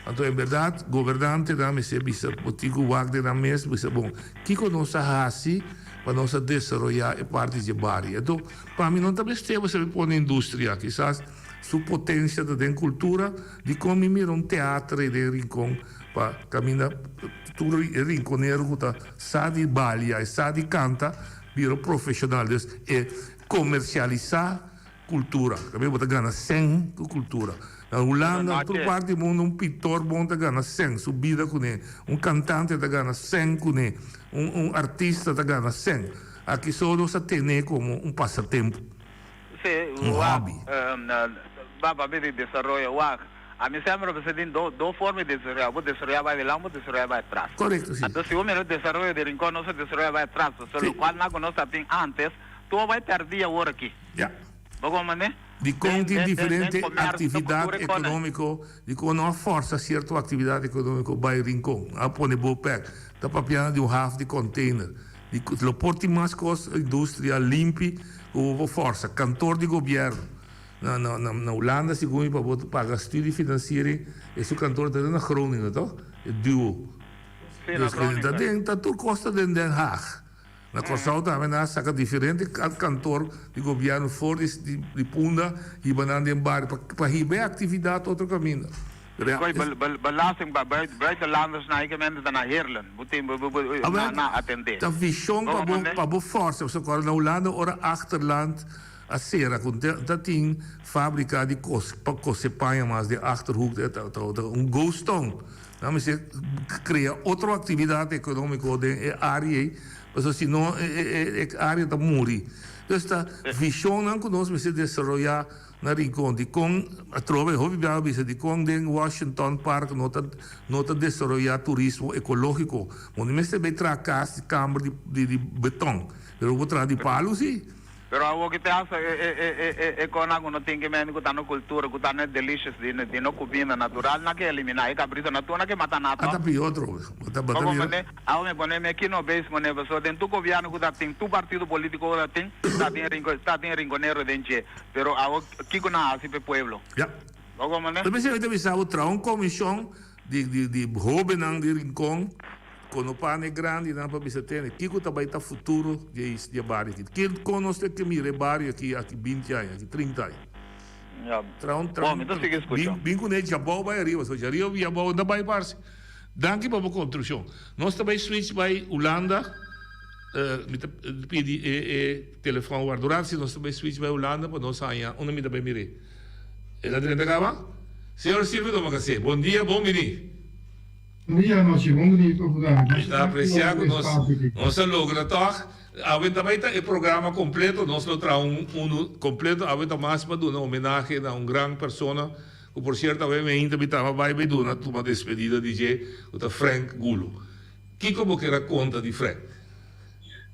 Anto en berdad gobernantenan mester bisa bo tin cu wak den nan mes bisa bon kico nos a haci pa nos a desaroya e parti dje bario. Anto pa mi no ta mester bo sabi pone industria, kisas su potencia ta den cultura, dicon mi mira un teatro den Rincon Pa caminda tur e rinconero cu ta sa di balia e sa di canta bira profesional. Dus e comercialisa cultura. Tambe bo ta gana cen cu cultura. Na Hulanda, tur parti di mundo un pintor bon ta gana cen su bida cune. Un cantante ta gana cen cune. Un artista ta gana cen. Aki so nos a tene como un pasatempo. Sí, Un wak, hobby. Ba papia di desaroyo, wak. Ami semper a bisa tin do do forma di desaroyá, bo desaroyá bai dilanti, bo desaroyá bai atras. Korekto, si. Anto si bo mira desaroyo di Rincon, nos a desaroyá bai atras, pasobra Si. lokual nan ku nos ta tin ántes, tur a bai pèrdí awor aki. Ya. Bo komprendé? Dikon Den tin den den den diferente komersio, aktividat kultura i kòne. ekonómiko, dikon no a fòrsa sierto aktividat ekonómiko bai Rincon? A pone Bopec, ta papiando di un haf di kònteiner. Di lo por tin mas kos, industria limpi ku bo por fòrsa, kantor di gobièrnu. Na na na Hulanda segun mi pa bo paga studiefinanciering e su kantoor ta den na Groningen toch? E duo. Sí, na Groningen. Ta den ta tur kos ta den Den Haag. Na Kòrsou tambe nan a saka diferente kantoor di gobièrnu for di di Punda hiba nan den bario pa pa hiba e aktividat otro kaminda. Koy belasting pa buitenlanders na ekemente ta na Heerlen bo tin bo bo na atende. Ta vishon pa bo pa bo fòrsa pasobra kòrda na Hulanda ora achterland A sera cu ta tin fabrica di pa cose paña mas den Achterhoek ta ta un ghost town. Nan mester crea otro actividad economico den e area ey pasobra si no e area ta muri. Dus ta visionnan cu nos mester desaroya na Rincon. Dicon atrobe hopi biaha a bisa dicon den Washington Park no ta no ta desaroya turismo ecologico. Bo no mester bay traha cas di camber di beton pero bo traha di palo si. Pero awor ki te hasa e e e e e e konan ku no tin ke mende ku ta no kultura, ku ta no e delicious di di no kuminda natural, nan ke eliminá e kabrito na tur nan ke mata nan Ata tòg. pi otro, bo ta bo ta Bo mira. komprendé? Awor mi pone mi aki no beis mone pasobra den tur gobièrnu ku ta tin, tur partido polítiko ku ta tin, ta tin rinko ta tin rinkonero den dje. Pero awor kiko nan hasi pa e pueblo? Ya. Bo komprendé? Ta mester mi ta bisa bo traha un komishon di di di hóbennan di Rincon. Kono pan e grandinan pa bisa tene kiko ta bai ta futuro di e bario aki. Ken kon nos ta ke mira e bario aki aki binti aña, aki trinta aña. Ya. Traha un traha Bon, mi ta sigui skucha. Bin bin kuné djabou bai ariba, so djariba djabou no ta bai parse. Danki pa bo kontribushon. Nos ta bai switch bai Hulanda, mi ta pidi e e telefòn warda un ratu si nos ta bai switch bai Hulanda pa nos haña unda mi ta bai mir'é. E ta drenta kaba? Señor Silvio Domacassé, bon dia, bon bini. Bon dia anochi, bon bini pa programa. Mi ta aprecia cu nos nos a logra toch. Awe ta bay ta e programa completo, nos lo traha un uno completo. Awe ta mas pa duna homenahe na un gran persona cu por cierto awe mi ainda mi taba bay bay duna tuma despedida di dje cu ta Frank Gulo. Kico bo kier a conta di Frank?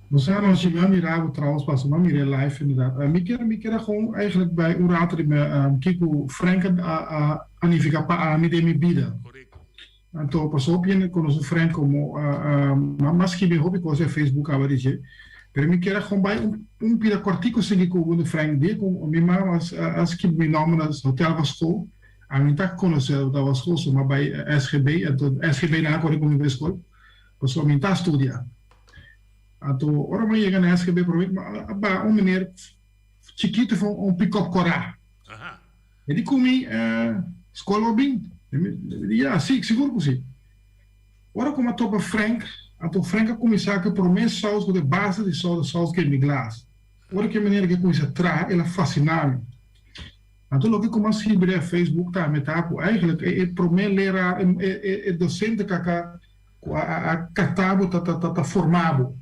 Bo sa anochi mi a mira bo trouwens pasobra mi a mira e live inderdaad. Mi kier mi kier a gewoon eigenlijk bay un rato riba kico Frank a a nifica pa ami den mi bida. Anto paso hopi hende konosé Frank komo mas skibi hopi kos den Facebook aba di dje. Pero mi kier a kon bai un pida kòrtiku sigui ku Wunder Frank di ku mi mama a skibi mi nòmber na hotel van skol. Ami ta konosé hotel van skol so mi a bai SGB anto SGB nan a kore ku mi bai skol pasobra mi ta studia. Anto ora mi a yega na SGB promé a baha un meneer chikitu for un pikòp kòrá. E di ku mi, Skol bo bin? Mi di, Ya, si, sigur ku si. Ora ku mi a topa Frank, anto Frank a kuminsá ku e promé sous ku ta e base di sous, e sous kemiglas. Ora ku e manera ku e kuminsá traha, el a fasiná mi. Anto loke ku mi a skibi den Facebook tambe ta ku eigenlijk e promé leraar, e dosente ku a ku a kata bo ta forma bo.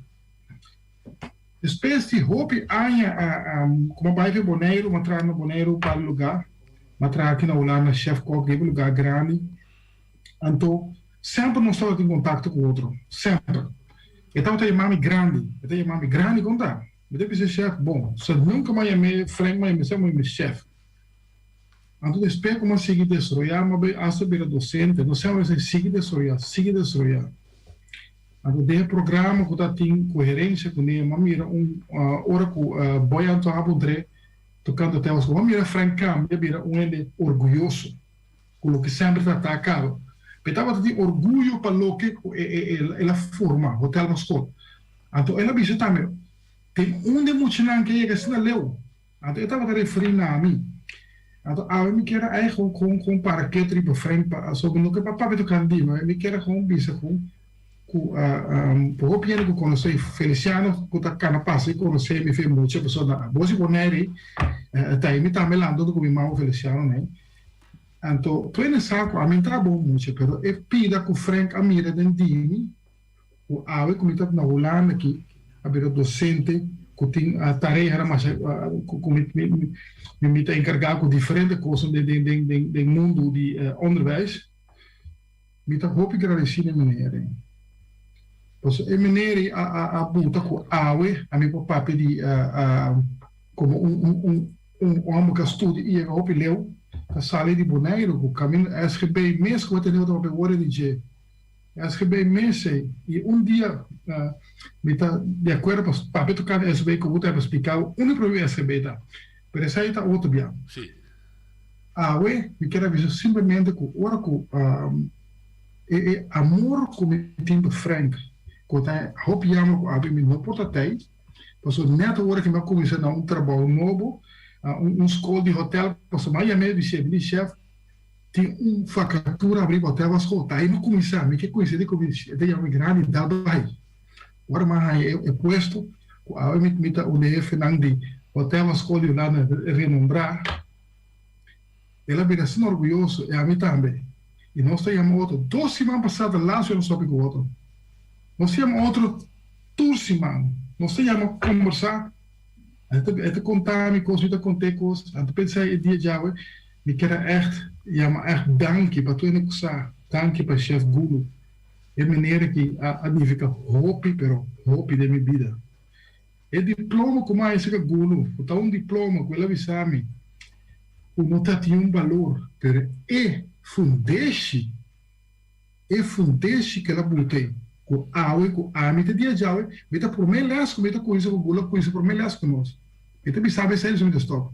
Despues di hopi aña ku mi a bai for Boneiru, mi a traha na Boneiru un par di lugá. Mi a traha aki na Hulanda chef kok den lugá grandi. Anto semper nos tabata tin kontakto ku otro, semper. E tabata yama mi grandi, e ta yama mi grandi kon ta? Mi ta bisa chef, bon, sa nunka mi a yam'é Frank, mi a yam'é semper mi yam'é chef. Anto despues ku mi a sigui desaroyá, mi a bai asta bira dosente, no semper mi a sigui desaroyá, sigui desaroyá. Anto den e programa ku ta tin koherensia kuné, m'a mira un ora ku Boy Anto a puntr'é tokante temas ku m'a mira Frank kambia bira un hende orguyoso ku loke semper ta ta kaba. Pe tabata tin orguyo pa loke ku el a forma, Hotel Mascot. Anto el a bisa tambe, Tin un di e muchanan ke yega asina leu. Anto e tabata referí na mi. Anto awe mi kier a eigen gewoon gewoon para ketu riba Frank pa asoba no ke pa papia tokante di mi, mi kier a gewoon bisa ku ku por hopi hende ku konosé Feliciano ku ta kana pasa i konosé mi fe mucha pasobra na Bos i Bonaire ta i mi tambe lanta huntu ku mi mama Feliciano nei. Anto tur sa ku ami ta bon mucha pero e pida ku Frank a mira den di mi Ku awe ku mi ta na Hulanda aki a bira dosente ku tin tareanan masha ku mi mi ta enkargá ku diferente kosnan den den den den mundu di onderwijs. Mi ta hopi gradesí na e meneer ei. Pasobra e meneer ei a a a buta ku awe ami por papia di komo un un un un hòmber ku a studia i yega hopi leu ta sali di Boneiru ku kaminda SGB mes ku bo tene bo ta papia wòrdu di dje. SGB mese y un dia mi ta di acuerdo pa papia tocante SGB cu bo ta splica bo unda e problema SGB ta. Pero esei ta otro bia. Sí. Awe mi kier a bisa simplemente ku ora ku e e amor ku mi tin pa Frank ku ta hopi yama ku abi mi no por ta tei pasobra nèt ora ku mi a kuminsá na un trabou nobo un skol di hotèl pasobra mi a yam'é bis'é mi di chèf tin un vakatura abrí pa hotèl Vasco ta ahí mi a kuminsá mi ke kuminsá di ku mi e ta yama mi grandi dal bai ora mi a haña e puesto ku awe mi ta un di e hefenan di hotèl Vasco di Hulanda renombrá. El a bira asina orguyoso i ami tambe. I nos ta yama otro. Dos siman pasá ta laatste nos papia ku otro. Nos ta yama otro tur siman. Nos ta yama kombersá. E ta konta mi kos, mi ta kont'é kos. Anto pensá e dia djawe mi kier a ègt yama ègt danki pa tur hende ku sa. Danki pa Chef Gulu. E meneer aki a nifiká hopi pero hopi den mi bida. E diploma ku mai saka Gulu, ku ta un diploma ku el a bisa mi ku no ta tin un balor, pero e fundeshi, e fundeshi ku el a buta ei, ku awe ku ami ta dia djawe, mi ta promé lès ku mi ta kuminsa ku Gulu a kuminsa promé lès ku nos. Mi ta bisa bo esei, mi ta stòp.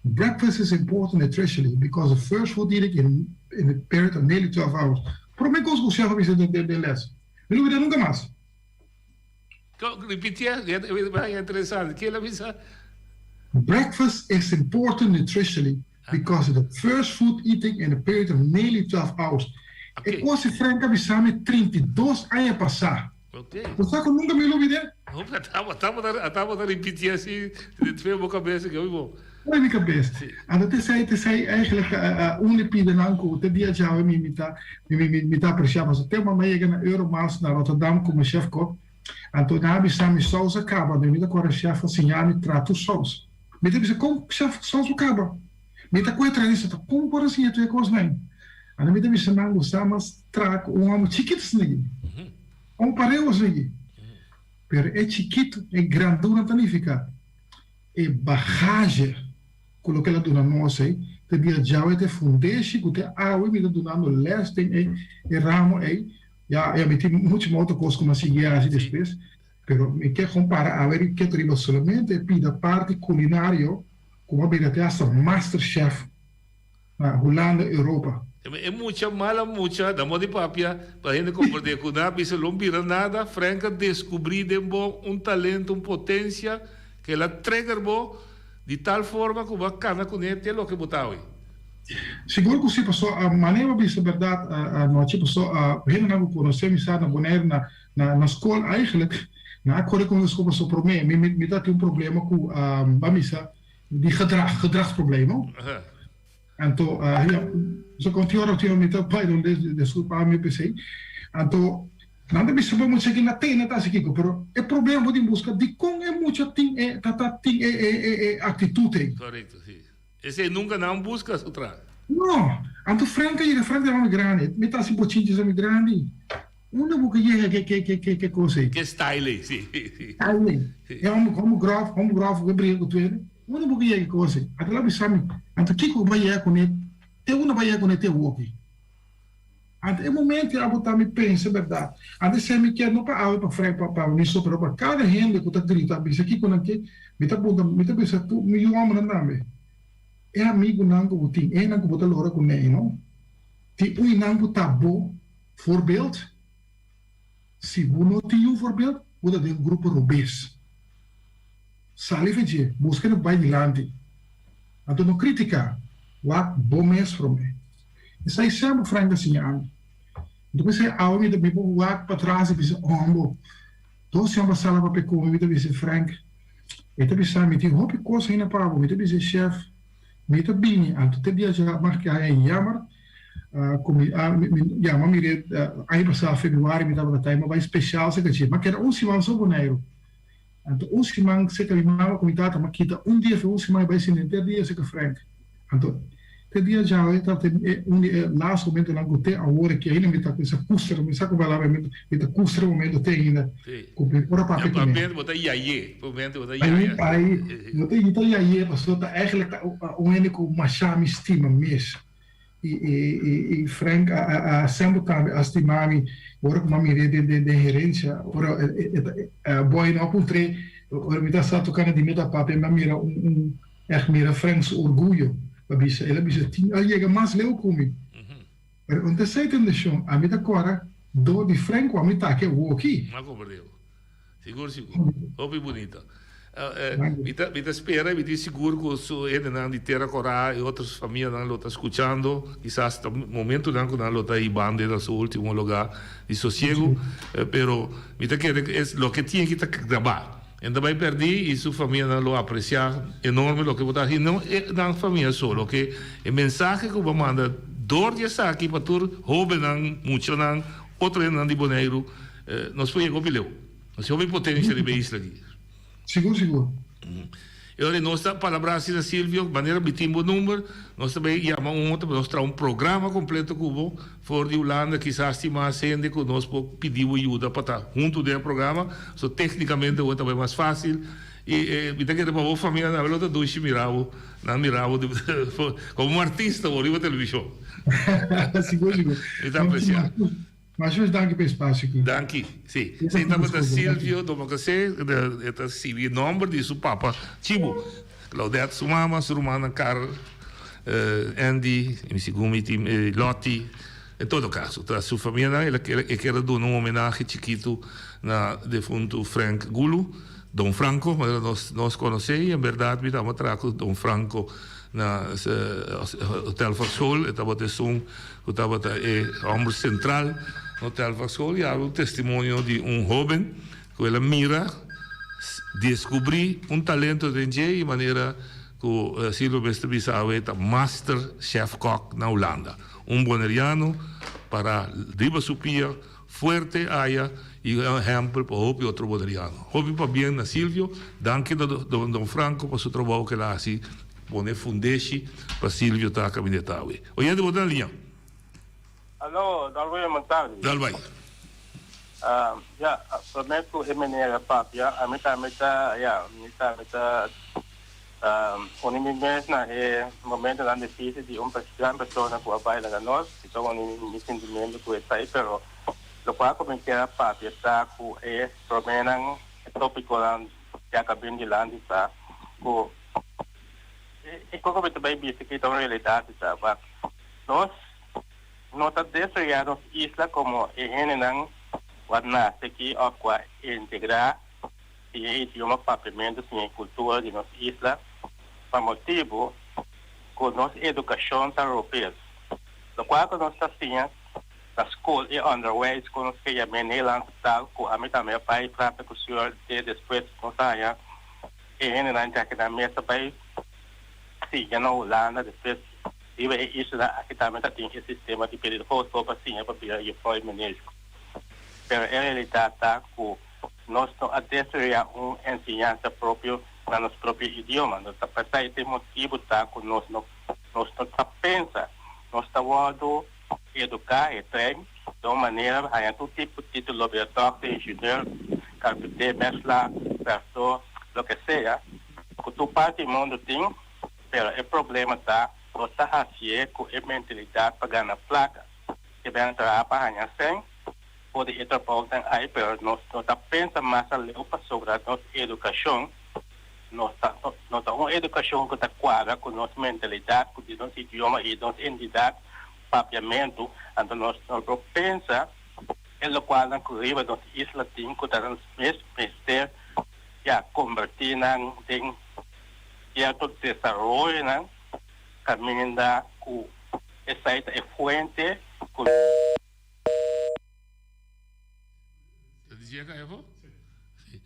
Breakfast is important nutritionally because the first food eating in in the period of nearly 12 hours. Promé kos ku chef a bisa den den lès. Mi no bida nunka mas. Ripitié, e interesante. Ke el a bisa? Breakfast is important nutritionally because it's the first food eating in a period of nearly 12 hours. E kos si Frank a bisa mi 32 aña pasá. Bo sa ku nunka mi lubid'é? Tabata ripitié asi den bo kabes ke bo. Den mi kabes. Anto t'esei t'esei eigenlijk un di pidanan ku te dia djawe mi mi ta mi ta apresiá pasobra te mama yega na Euromaas na Rotterdam komo chef kok anto nan a bisa mi sous a kaba anto mi ta kore chef a siña mi traha tur sous. Mi ta bisa kon chef sous bo kaba? Mi ta koe traha di kon por a siña tur e kosnan? Anto mi ta bisa nan bo sa mas traha ku un hòmber chikitu asina aki, un pareu asina aki. Pero e chikitu e grandura ta nifiká. E bagaje ku loke el a duna nos ei ta bira djawe ta e fundeshi ku te awe mi ta dunando les den e e ramo ei. Ya ya mi tin muchu mas otro kos ku mi a sigui hasi despues, pero mi ke kon para awe ri ketu riba solamente e pida parti kulinario ku mi a bira te hasta master chef na Hulanda, Europa. E mucha mala mucha, na moda di papia, pa hende komprendé ku nan a bisa lo bira nada, Frank a deskubrí den bo un talento, un potensia ku el a trigger bo di tal forma ku bo a kana kuné te loke bo ta awe. Sigur ku si, pasobra manera bo a bisa bèrdat anochi, pasobra hendenan ku konosé mi sa na Bonaire na na skol eigenlijk nan a kore ku mi na skol pasobra promé mi mi ta tin un problema ku bo a misa di gedrag, gedragsprobleem no. Anto ja, so kon tin ora tin mi ta bai don disculpa mi p'esei. Anto nan ta bisa bo mucha ki na tene ta hasi kiko, pero e problema bo tin buska dikon e mucha tin e ta ta tin e e e e actitud ei. Correcto, si. Esei nunca nan buska su tras. No, anto Frank a yega, Frank ta homi grandi, mi ta hasi bochinches homi grandi. Unda bo ke yega ke ke ke ke ke kos ei? Ke style ei, si. Style ei. E homi homi grof, homi grof ku ke briga ku tuende. Unda bo ke yega ke kos ei? Anto el a bisa mi, anto kiko bo a yega kuné? Te unda bo a yega kuné te awoki? Anto e momento ei abo ta mi pensa bèrdat. Anto esei mi kier no pa awe pa Frank pa pa mi so pero pa kada hende ku ta grita bisa kiko nan ke, mi ta puntra mi ta bisa tur mi yu hòmbernan tambe. E amigunan ku bo tin, enan ku bo ta lora kuné no, tin un nan ku ta bo. Voorbeeld, Si bo no tin un voorbeeld, bo ta den un grupo robes. Sali fe dje, buska no bai dilanti. Anto no critica, wak bo mes prome. Esai semper Frank a siña ami. Anto p'esei awe mi ta mi por wak patras i bisa, Hombo, dos aña pasá la papia ku mi, mi ta bisa Frank, e ta bisa mi tin hopi kos ainda pa bo, mi ta bisa chef, mi ta bini, anto te dia dja mag ki haña jammer, Ku mi a mi yama mir'é aña pasá februari mi tabata ta i mi a bai speshal serka dje. Mi a keda un siman so Boneiru. Anto un siman serka mi mama ku mi tata mi a kita un dia for un siman i bai sinti henter dia serka Frank. Anto te dia djawe tabata e un di e laatste momentonan ku te awor aki ainda mi ta ku esa kustra mi sa ku palabra mi mi ta kustra e momento te ainda ku mi por a papia ku mi. Bo ta yay'é, momento bo ta yaya. Ai, bo ta ta yay'é pasobra ta eigenlijk ta un hende ku masha mi stima mes. I Frank a semper tambe a stima mi ora ku mi a mir'é den herensia. Ora e boy no a puntr'é, ora mi ta sa tokando di mi ta papia mi a mira un. Ègt mira Frank su orguyo pa bisa, el a bisa tin a yega mas leu ku mi. Pero un ta esei tendashon, ami ta kòrda dor di Frank ku ami ta aki awoki. M'a komprendé bo. Sigur sigur. Hopi bunita. Mi ta mi ta spera y mi tin sigur cu su hendenan di Tera Cora y otros famianan lo ta scuchando, kisas ta momentonan cu nan lo ta hibando na su ultimo lugar di sosiego, pero mi ta kere cu es loke tin aki ta graba. En ta bay perdi y su famianan lo aprecia enorme loke bo ta haci, no e nan famia so, loke e mensahe cu bo a manda door di esaki pa tur hobennan, muchanan, otro hendenan di Boneiru, nos por yega hopi leu. Nos tin hopi potencia riba e isla aki. Sigur, sigur. E ora nos ta palabrá asina Silvio, manera mi tin bo number, nos ta bay yama un otro pa nos traha un programa completo cu bo for di Hulanda, kisas tin mas hende cu nos por pidi bo yuda pa ta hunto den e programa, so tecnicamente bo ta bay mas facil y mi ta kere pa bo familia tambe lo ta dushi mira bo, nan mira bo como un artista bo riba television. Sigur, sigur. Mi ta aprecia. Masha danki pa e spasio aki. Danki. Si. Si tabata Silvio Domacassé, e ta sibi e nomber di su papa Chibu. Claudette su mama, su rumannan Karl, Andy, mi segun mi tin Lottie. En todo caso, ta su famianan, el a e kier a duna un homenahe chikitu na defuntu Frank Gulu, Don Franco, manera nos nos conoce, y en berdad mi tabata traha cu Don Franco na Hotel Foxhole, e tabata esun cu tabata e homber central na Hotel Foxhole y a un testimonio di un hoben cu el a mira, descubri un talento den dje y manera cu Silvio mester bisa awe ta master chef kok na Hulanda. Un Boneriano para riba su pia fuerte aya y un ehempel pa hopi otro Boneriano. Hopi pabien na Silvio, danki na Don Franco pa su trabou cu el a haci pone fundeshi pa Silvio ta caminda awe. Oyente bo ta na liña. Alo, Dalway bon tardi. Dalway. Ya, prome cu e meneer a papia, ami tambe ta, ya, mi tambe ta uni mi mes na e momentonan dificil di un gran persona cu a bay laga nos. Mi ta uni mi sintimento cu esai, pero locual cu mi kier a papia ta cu e promenan, e topiconan ya cu a bin dilanti ta cu e cu mi ta bay bisa aki ta un realidad ta, but nos no ta desaroyá nos isla komo e hendenan ku a nase aki òf ku a integrá siña e idioma papiamentu, siña e kultura di nos isla, pa motibu ku nos edukashon ta ropes. Lokual ku nos ta siña na skol i ònderwijs ku nos ke yam'é Nederlandse taal ku ami tambe a bai trata ku señor te despues nos a haña e hendenan djaki nan mes a bai siña na Hulanda despues Riba e isla aki tambe ta tin e sistema di pedi hoto pa siña pa bira juffrouw y meneer. Pero e realidad ta cu nos no a desaroya un enseñansa propio na nos propio idioma. No ta p'esai te motibu ta cu nos no nos no ta pensa. Nos ta wordo educa e train den un manera haña tur tipo titulo, bira dokter, ingenieur, carpinter, mesla, pastor, loke sea, cu tur parti di mundo tin. Pero e problema ta nos ta hacié cu e mentalidad pa gana placa. Ke ben traha pa haña cen for di e trabounan ay, pero nos no ta pensa mas aleu pasobra nos educacion no ta no ta un educacion cu ta cuadra cu nos mentalidad, cu di nos idioma y nos entidad Papiamentu. Anto nos no por pensa e locualnan cu riba nos isla tin cu ta nos mes mester ya converti nan den Cierto desaroyonan caminda cu esai ta e fuente cu. Ta di dje cay afo? Si.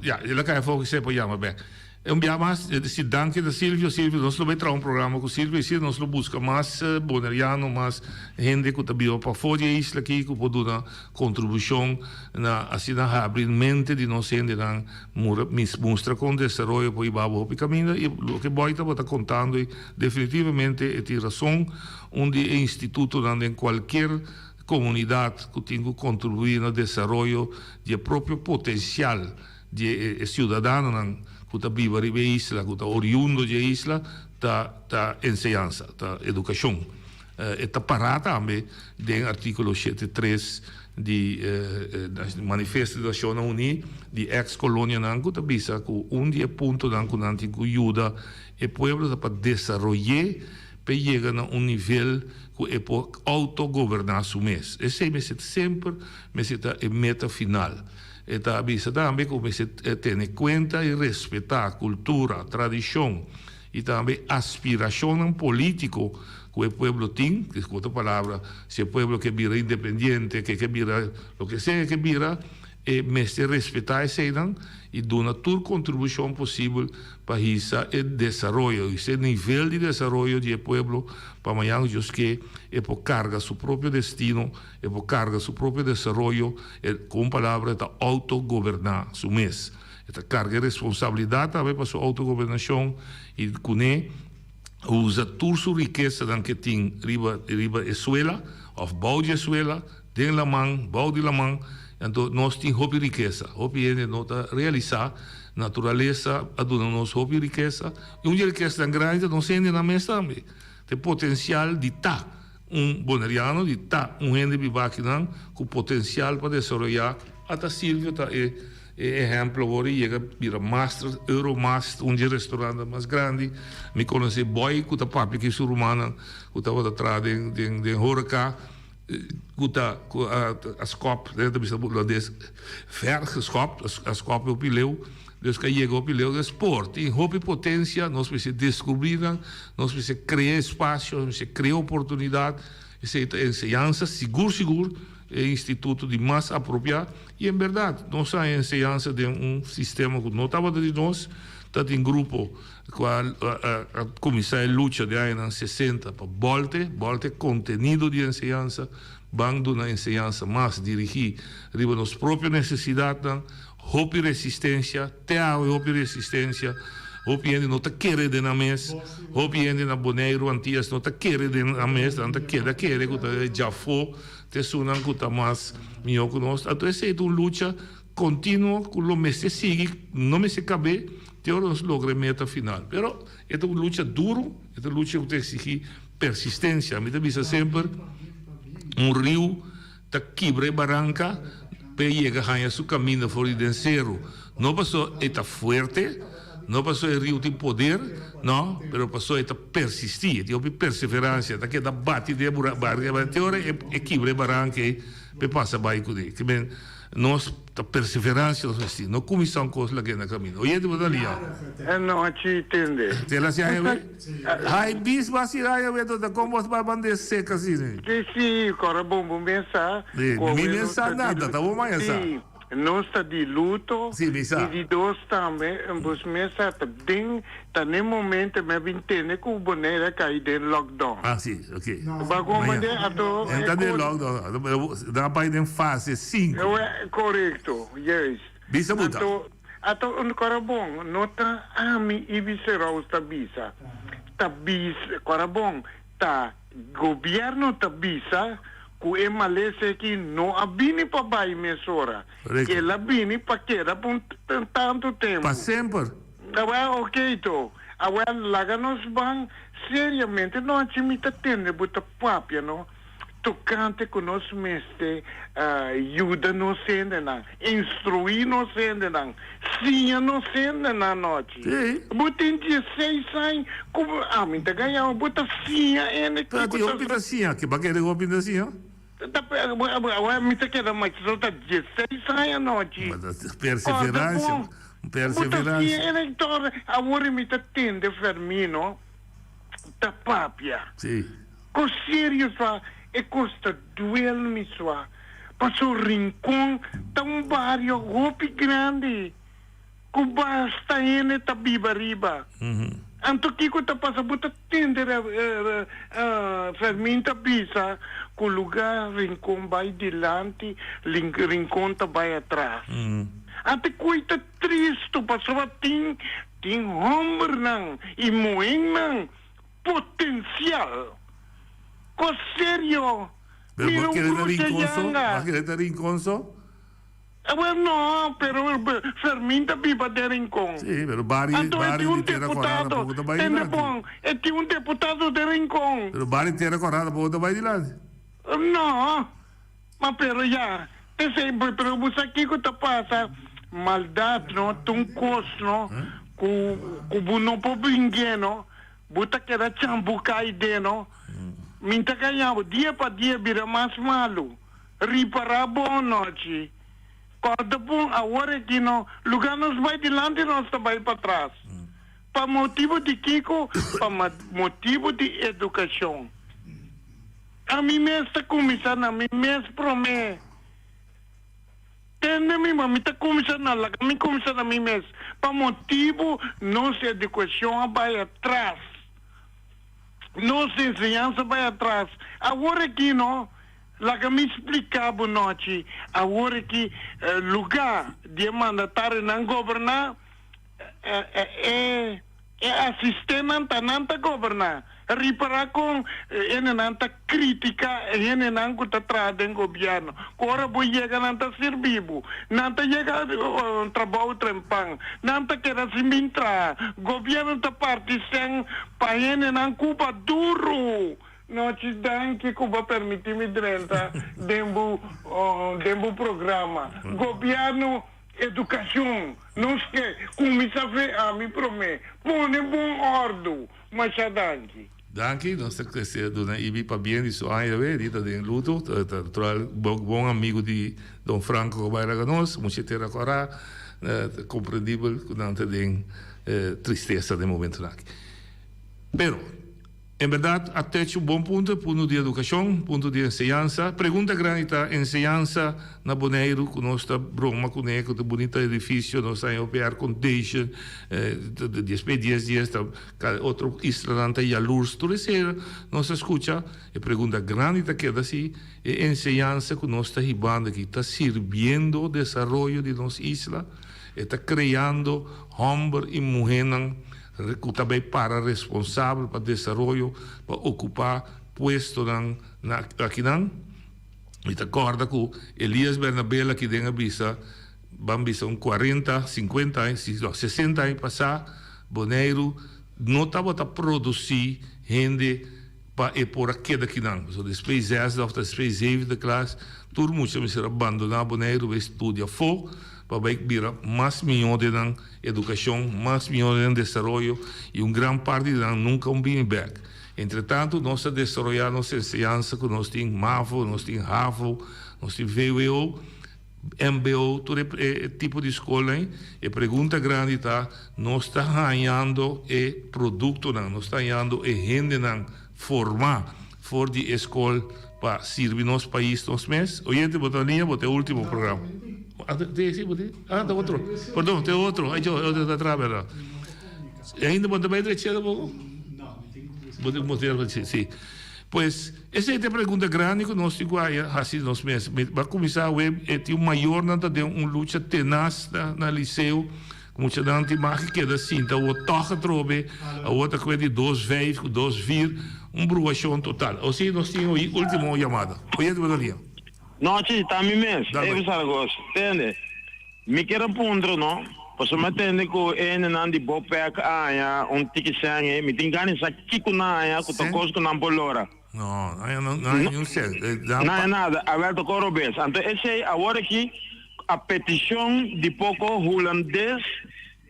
Ya, el a cay afo cu por yama bek. Un bia mas, si danki na Silvio. Silvio, nos lo bay traha un programa cu Silvio y si nos lo busca mas Boneriano, mas hende cu ta biba pafo di e isla aki cu por duna contribucion na asina habri mente di nos hendenan Mura mis mustra kon desaroyo por hiba bo hopi kaminda i loke Boy tabata kontando ei definitivamente e tin rason, un di e institutonan den kualkier komunidat ku tin ku kontribuí na desaroyo di e propio potensial di e siudadanonan ku ta biba riba e isla, ku ta oriundo di e isla, ta ta enseñansa, ta edukashon. E ta pará tambe den artíkulo shete tres di Manifesto di Nashonnan Uní di eks kolonianan ku ta bisa ku un di e puntonan ku nan tin ku yuda e pueblo ta pa desaroy'é p'e yega na un nivel ku e por outogoberná su mes. Esei mester semper mester ta e meta final. E ta bisa tambe ku mester tene kuenta i respetá kultura, tradishon i tambe aspirashonnan polítiko ku e pueblo tin, ku otro palabra, si e pueblo ke bira independiente, ke ke bira loke sea ke bira, e mester respetá eseinan i duna tur kontribushon posibel pa hisa e desaroyo, hisa e nivel di desaroyo di e pueblo pa mañan Dios ke e por karga su propio destino, e por karga su propio desaroyo, e ku un palabra e ta outogoberná su mes. E ta karga e responsabilidat tambe pa su outogobernashon i kuné usa tur su rikesanan ke tin riba riba e suela òf bou di e suela, den laman, bou di laman. Anto nos tin hopi rikesa. Hopi hende no ta realisá naturalesa a duna nos hopi rikesa i un di e rikesanan grandi ta nos hendenan mes tambe. Ta e potensial di ta Un boneriano di ta un hende biba akinan ku potensial pa desaroyá. Ata Silvio ta e e ehèmpel awor e yega bira master Euromast, un dje restorantnan mas grandi. Mi konosé Boy ku ta papia ku su rumannan ku tabata traha den den den horeka ku ta ku a a skòp den ta bisa holandes ver geskòp a skòp hopi leu. Dus ka yega hopi leu den sport. Tin hopi potensia, nos mester descubri nan, nos mester crea espacio, nos mester crea oportunidad. Esey ta enseñansa, sigur sigur e instituto di mas apropia. Y en berdad, nos a haña enseñansa den un sistema cu no tabata di nos. Ta tin grupo cu a a cuminsa e lucha den añanan sesenta pa bolte, bolte contenido di enseñansa, ban duna enseñansa mas dirigi riba nos propio necesidadnan. Hopi resistencia, te awe hopi resistencia, hopi hende no ta kere den nan mes, hopi hende na Boneiru, Antillas no ta kere den nan mes, nan ta keda kere ku ta e djafó, ta esunnan ku ta mas mihó ku nos. Anto esei ta un lucha kontinuo ku lo mester sigui, no mester kab'é te ora nos logra e meta final. Pero e ta un lucha duru, e ta un lucha ku ta eksigí persistencia. Mi ta bisa semper un riu. Ta kibra e baranka p'e yega haña su kaminda for di den seru. No paso e ta fuerte, no paso e riu tin poder, no, pero paso e ta persistí, e tin hopi perseveransia, e ta keda bati den e baranka te ora e kibra e baranka ei p'e pasa bai kuné. Ke men nos ta perseveransia nos mester tin, no kuminsá un kos lag'é na kaminda. Oyente bo ta liá. Anochi tende. Te la si haña we? Hai bis ba si haña we ta kon bos ba bande sek asina. Si si kora bon bo mes sa. Si mi mes sa nada ta bo maña sa. Si nos ta di luto. Si mi sa. I di dos tambe bos mes sa ta den ta ne momento mi a bin tende ku Bonaire a kai den lockdown. Ah si ok. Ba kon mande ato. E ta den lockdown nan a bai den fase sinku. Korekto juist. Bisa bo ta. Ato un korabon no ta ami Ibi Seraus ta bisa, ta bisa korabon ta gobierno ta bisa ku e malesa aki no a bini pa bai mesora, el a bini pa keda pa un tantu tempu. Pa semper. Awel ok to, awel laga nos ban seriamente no haci mi ta tende bo ta papia no. tocante cu nos mester yuda nos hendenan, instrui nos hendenan, siña nos hendenan anochi. Bo tin dieseis aña cu ami ta gaña bo ta siña hende kico ta. Hopi ta siña, ke ba kere hopi ta siña? Mi ta keda maestro ta dieseis aña anochi. Perseverancia, perseverancia. Bo ta siña hende tur, awor mi ta tende Fermino ta papia. Ko serio sa e kos ta duel mi sua paso Rincon ta un bario hopi grandi ku basta hende ta biba riba anto kiko ta pasa bo ta tende Fermin ta bisa ku luga Rincon bai dilanti Rincon ta bai atras anto koe ta tristo pasobra tin tin hombernan i muhennan Potencial. Cos serio. Pero Mira bo un kere ta brucha Rincon so? yanga. Bo a kere ta Rincon so? Awel no, pero Fermin ta biba den Rincon. Sí, pero bari, Anto e bari tin un di Tera Corada deputado, poco ta bai tende dilanti. bon, e tin un deputado den Rincon. Pero bari Tera Corada poco ta bai dilanti. No, ma pero ya, esey, pero bo sa kico ta pasa, maldad no ta un cos no, cu, cu bo no por bringue no, bo ta keda chambuca ay den no, mi ta gaña bo, dia pa dia bira mas malo. Ripará bon nochi. Kòrda bon awor aki no lugá nos bai dilanti nos ta bai patras. Pa motibu di kiko? Pa motibu di edukashon. Ami mes ta kuminsá na mi mes promé. Tende mi ma mi ta kuminsá na laga mi kuminsá na mi mes. Pa motibu nos edukashon a bai atras. Nos enseñansa bai atras. Awor aki no. Laga mi spliká bo nochi, awor aki lugá di e mandatarionan goberná, e e asistennan ta nan ta goberná. Ripará kon hendenan ta kritiká e hendenan ku ta traha den gobièrnu, ku ora bo yega nan ta sirbi bo, nan ta yega trabou trempan, nan ta keda sin bin traha. Gobièrnu ta parti sèn pa hendenan ku ba duru. Nochi danki ku bo permiti mi drenta den bo den bo programa. Gobièrnu edukashon nos ke kuminsá fe ami promé pone bon òrdu. Masha danki. Danki, nos ta krese duna Ibi pabien di su aña awe, di ta den luto, ta natural bon amigu di Don Franco ku bai laga nos, mucha tera kòrá, ta komprendibel ku nan ta den tristesa den momentunan aki. Pero. En berdad a touch un bon punto, e punto di educacion, punto di enseñansa. Pregunta grandi ta, enseñansa na Boneiru cu nos ta broma cune, cu ta bunita edificio, nos ta haña air condition, dies pe dies dies, ta otro islanan ta yalurs, tur esey nos a scucha. E pregunta grandi ta keda si e enseñansa cu nos ta hibando aki ta sirbiendo desaroyo di nos isla, e ta creando homber y muhernan ku ta bai para responsabel pa desaroyo pa okupá puestonan na akinan. Mi ta kòrda ku Elias Bernabel aki den a bisa, ban bisa un kuarenta, sinkuenta aña, no, sesenta aña pasá, Boneiru no tabata produsí hende pa e por a keda akinan. Pasobra despues zesde òf despues zevende klas, tur mucha mester a bandoná Boneiru bai studia afó pa bai bira mas mihó den nan Edukashon mas mihó den desaroyo i un gran parti di nan nunka un bini bèk. Entretantu nos ta desaroyá nos enseñansa ku nos tin mavo, nos tin havo, nos tin vwo, mbo, tur e tipo di skolnan ei. E pregunta grandi ta, nos ta hañando e produktonan, nos ta hañando e hendenan formá for di e skol pa sirbi nos pais nos mes? Oyente bo ta liña, bo ta e ultimo programa. Ah, te, sí, bo te, ah, ta otro. Perdon, te otro. Ay, yo, otro ta atrás, verdad. Ainda bo ta bai drechero poco? Bo tin ku sí, sí. Pues, esei ta e pregunta grandi ku nos tin ku haya hasi nos mes. Mi ba kuminsá awe, e tin un mayornan ta den un lucha tenas na, na liceo. Muchanan tin mag ki keda sinta awor tòg atrobe, awor ta kue di dos vijf ku dos vier, un bruashon total. O si nos tin oí ultimo yamada. Oyente bo ta lia. Nochi, ta mi mes, Evi Zaragoza. Tende, mi kier a puntra no, pasobra mi a tende ku e hendenan di Bopec a haña un tiki sèn ei, mi tin gana di sa kiko nan a haña ku ta kos ku nan por lora. No, no haña niun sèn. No haña nada, a wèl tokó robes. Anto esei awor aki a petishon di poko hulandes,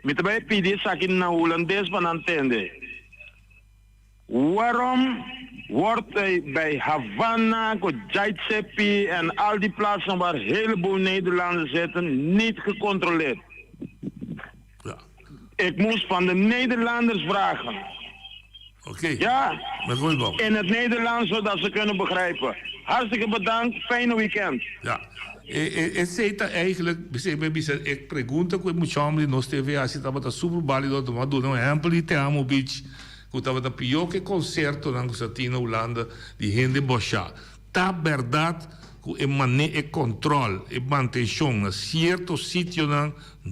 mi ta bai pidi esaki na hulandes pa nan tende. Waarom wordt bij Havana, Kojaitsepi en al die plaatsen waar heleboel Nederlanders zitten niet gecontroleerd? Ja. Ik moest van de Nederlanders vragen. Oké. Ja. In het Nederlands zodat ze kunnen begrijpen. Hartstikke bedankt. Fijne weekend. Ja. Esei ta eigenlijk, esei mi a bisa, e pregunta ku e mucha homber di nos TV hasi tabata super balido, mi a duna un ehempel di Te Amo Beach, ku tabata pió ku e konsertonan ku sa tin na Hulanda di hende bòshá. Ta bèrdat ku e mane e kòntròl, e mantenshon na sierto sitionan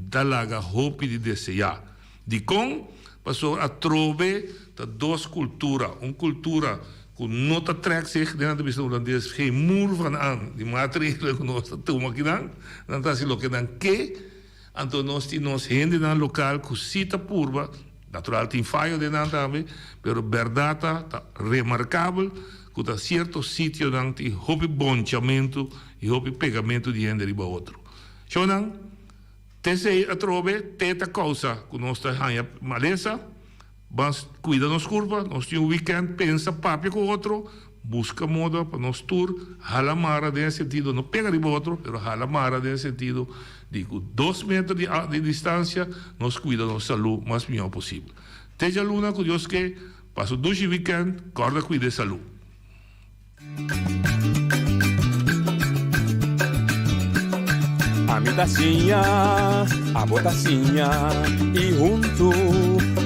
ta laga hopi di deseá. Dikon? Pasobra atrobe ta dos kultura, un kultura. ku no ta trèk zich, den nan ta bisa hulandes, geen moer van aan di maatregelen ku nos ta tuma akinan. Nan ta hasi loke nan ke, anto nos tin nos hendenan lokal ku si ta purba, natural tin fayo den nan tambe, pero bèrdat ta ta remarkabel ku ta sierto sitionan tin hopi bonchamentu i hopi pegamentu di hende riba otro. Shownan, t'esei atrobe te ta kousa ku nos ta haña malesa. Ban cuida nos curpa, nos tin un weekend, pensa, papia cu otro, busca moda pa nos tur hala mara den e sentido, no pega riba otro, pero hala mara den e sentido di cu dos meter di di distancia nos cuida nos salud mas mihor posibel. Te djaluna cu Dios ke, pasa un dushi weekend, corda cuida e salud. Ami ta siña, abo ta siña y huntu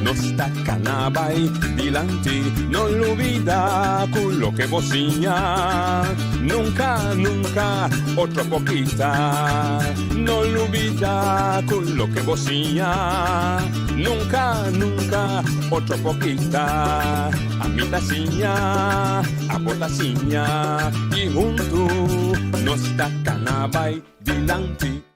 nos ta cana bay dilanti. No lubida cu loke bo siña nunca, nunca otro por kita. No lubida cu loke bo siña nunca, nunca otro por kita. Ami ta siña, abo ta siña, i huntu nos ta kana bai dilanti.